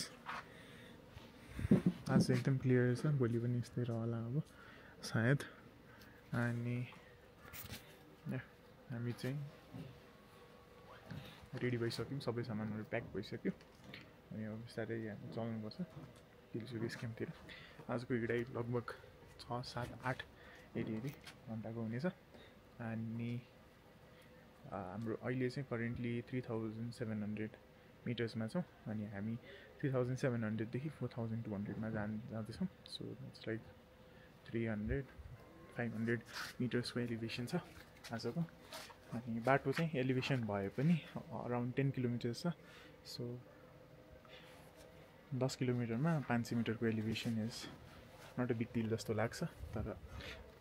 आज एकदम क्लियर छ, भोलि पनि यस्तै रहला अब सायद। अनि हामी चाहिँ रेडी भइसक्यौँ, सबै सामानहरू प्याक भइसक्यो। अनि अब बिस्तारै हामी चल्नुपर्छ डिलिचो बेस क्याम्पतिर। आजको हिँडाइ लगभग 6-7-8 हेरी घन्टाको हुनेछ। अनि हाम्रो अहिले चाहिँ करेन्टली 3700 मिटर्समा छौँ। अनि हामी 3700देखि 4200मा जाँदैछौँ। सो इट्स लाइक 300-500 मिटर्सको एलिभेसन छ आजको। अनि बाटो चाहिँ एलिभेसन भए पनि अराउन्ड 10 किलोमिटर्स छ। सो 10 किलोमिटरमा 500 मिटरको elevation is not a big deal जस्तो लाग्छ, तर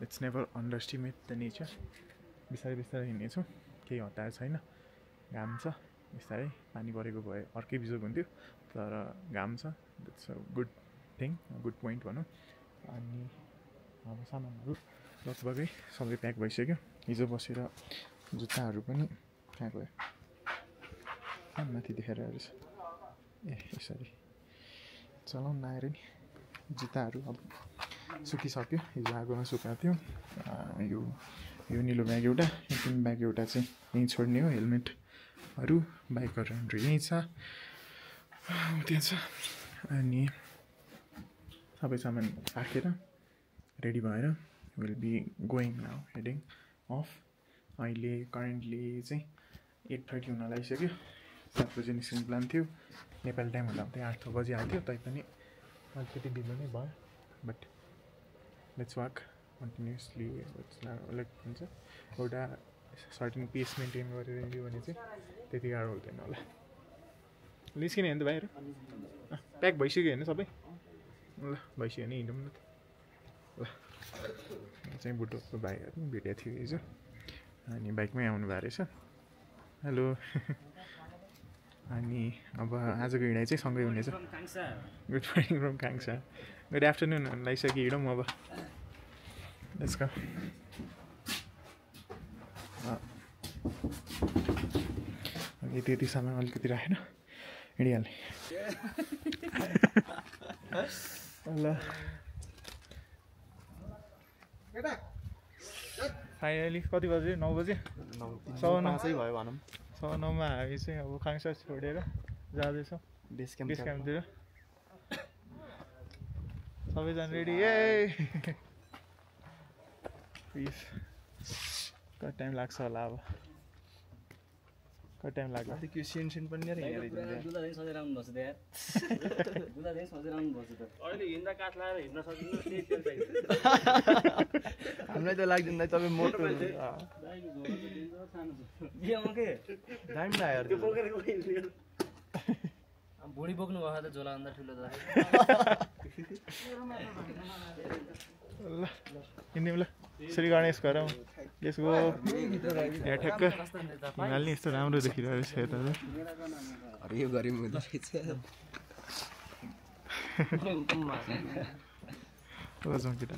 it's never underestimate the nature. बिस्तारै बिस्तारै हिँड्नेछौँ, केही हतार छैन। घाम छ, बिस्तारै पानी परेको भए अर्कै बिजोग हुन्थ्यो, तर घाम छ। That's a good thing, good point भनौँ। अनि अब सामानहरू लगभगै सबै प्याक भइसक्यो। हिजो बसेर जुत्ताहरू पनि कहाँ गयो, माथि देखेर रहेछ। यसरी चलाउन आएर नि जुत्ताहरू अब सुकिसक्यो। हिजो आगोमा सुकाएको थियो। यो निलो ब्याग एउटा, पिङ्क ब्याग एउटा चाहिँ यहीँ छोड्ने हो। हेलमेटहरू बाइकहरू हाम्रो यहीँ छ, त्यहाँ छ। अनि सबै सामान राखेर रेडी भएर will be going now, heading off. अहिले करेन्टली चाहिँ 8:30 हुन लागिसक्यो। 7 बजे निस्किने प्लान थियो। नेपाली टाइम हुँदा हुँदै 8 बजिहाल्थ्यो, तैपनि अलिकति ढिलो नै भयो। But let's walk continuously. Like हुन्छ एउटा सर्टेन पेस मेन्टेन गरेर हिँड्यो भने चाहिँ त्यति गाह्रो हुँदैन होला। निस्किने होइन त भाइहरू? प्याक भइसक्यो होइन सबै? ल भइसक्यो भने हिँडौँ न त। ल चाहिँ बुटोको भाइहरू भेटेको थियो हिजो, अनि बाइकमै आउनु भएको रहेछ। हेलो। अनि अब आजको हिँडाइ चाहिँ सँगै हुनेछ। Good morning from Kangsar. Good afternoon लागिसक्यो, हिँडौँ अब। Let's go. यति सामान अलिकति राखेर हिँडिहाल्ने। ल फाइनली कति बजे? 9 बजे? 9:15 भयो भनौँ। 9:15मा हामी चाहिँ अब काङसा छोडेर जाँदैछौँ बेस क्याम्पतिर। सबैजना रेडी? कति टाइम लाग्छ होला अब? कति टाइम लाग्छ? त्यो सिन पनि लिएर अहिले हिँड्दा काठ लगाएर हिँड्न सकिन्छ, त्यही तेल चाहिन्छ। हामीलाई त लाग्दैन, तपाईँ मोटो दामी लाग्यो। भुँडी बोक्नु भयो त झोला भन्दा ठुलो त। ल हिँड्यौँ ल। श्री गणेश गरौँ यसको यहाँ ठ्याक्क हिमाल नि यस्तो राम्रो देखिरहेको रहेछ यता यो गऱ्यौँ हुँदो रहेछ केटा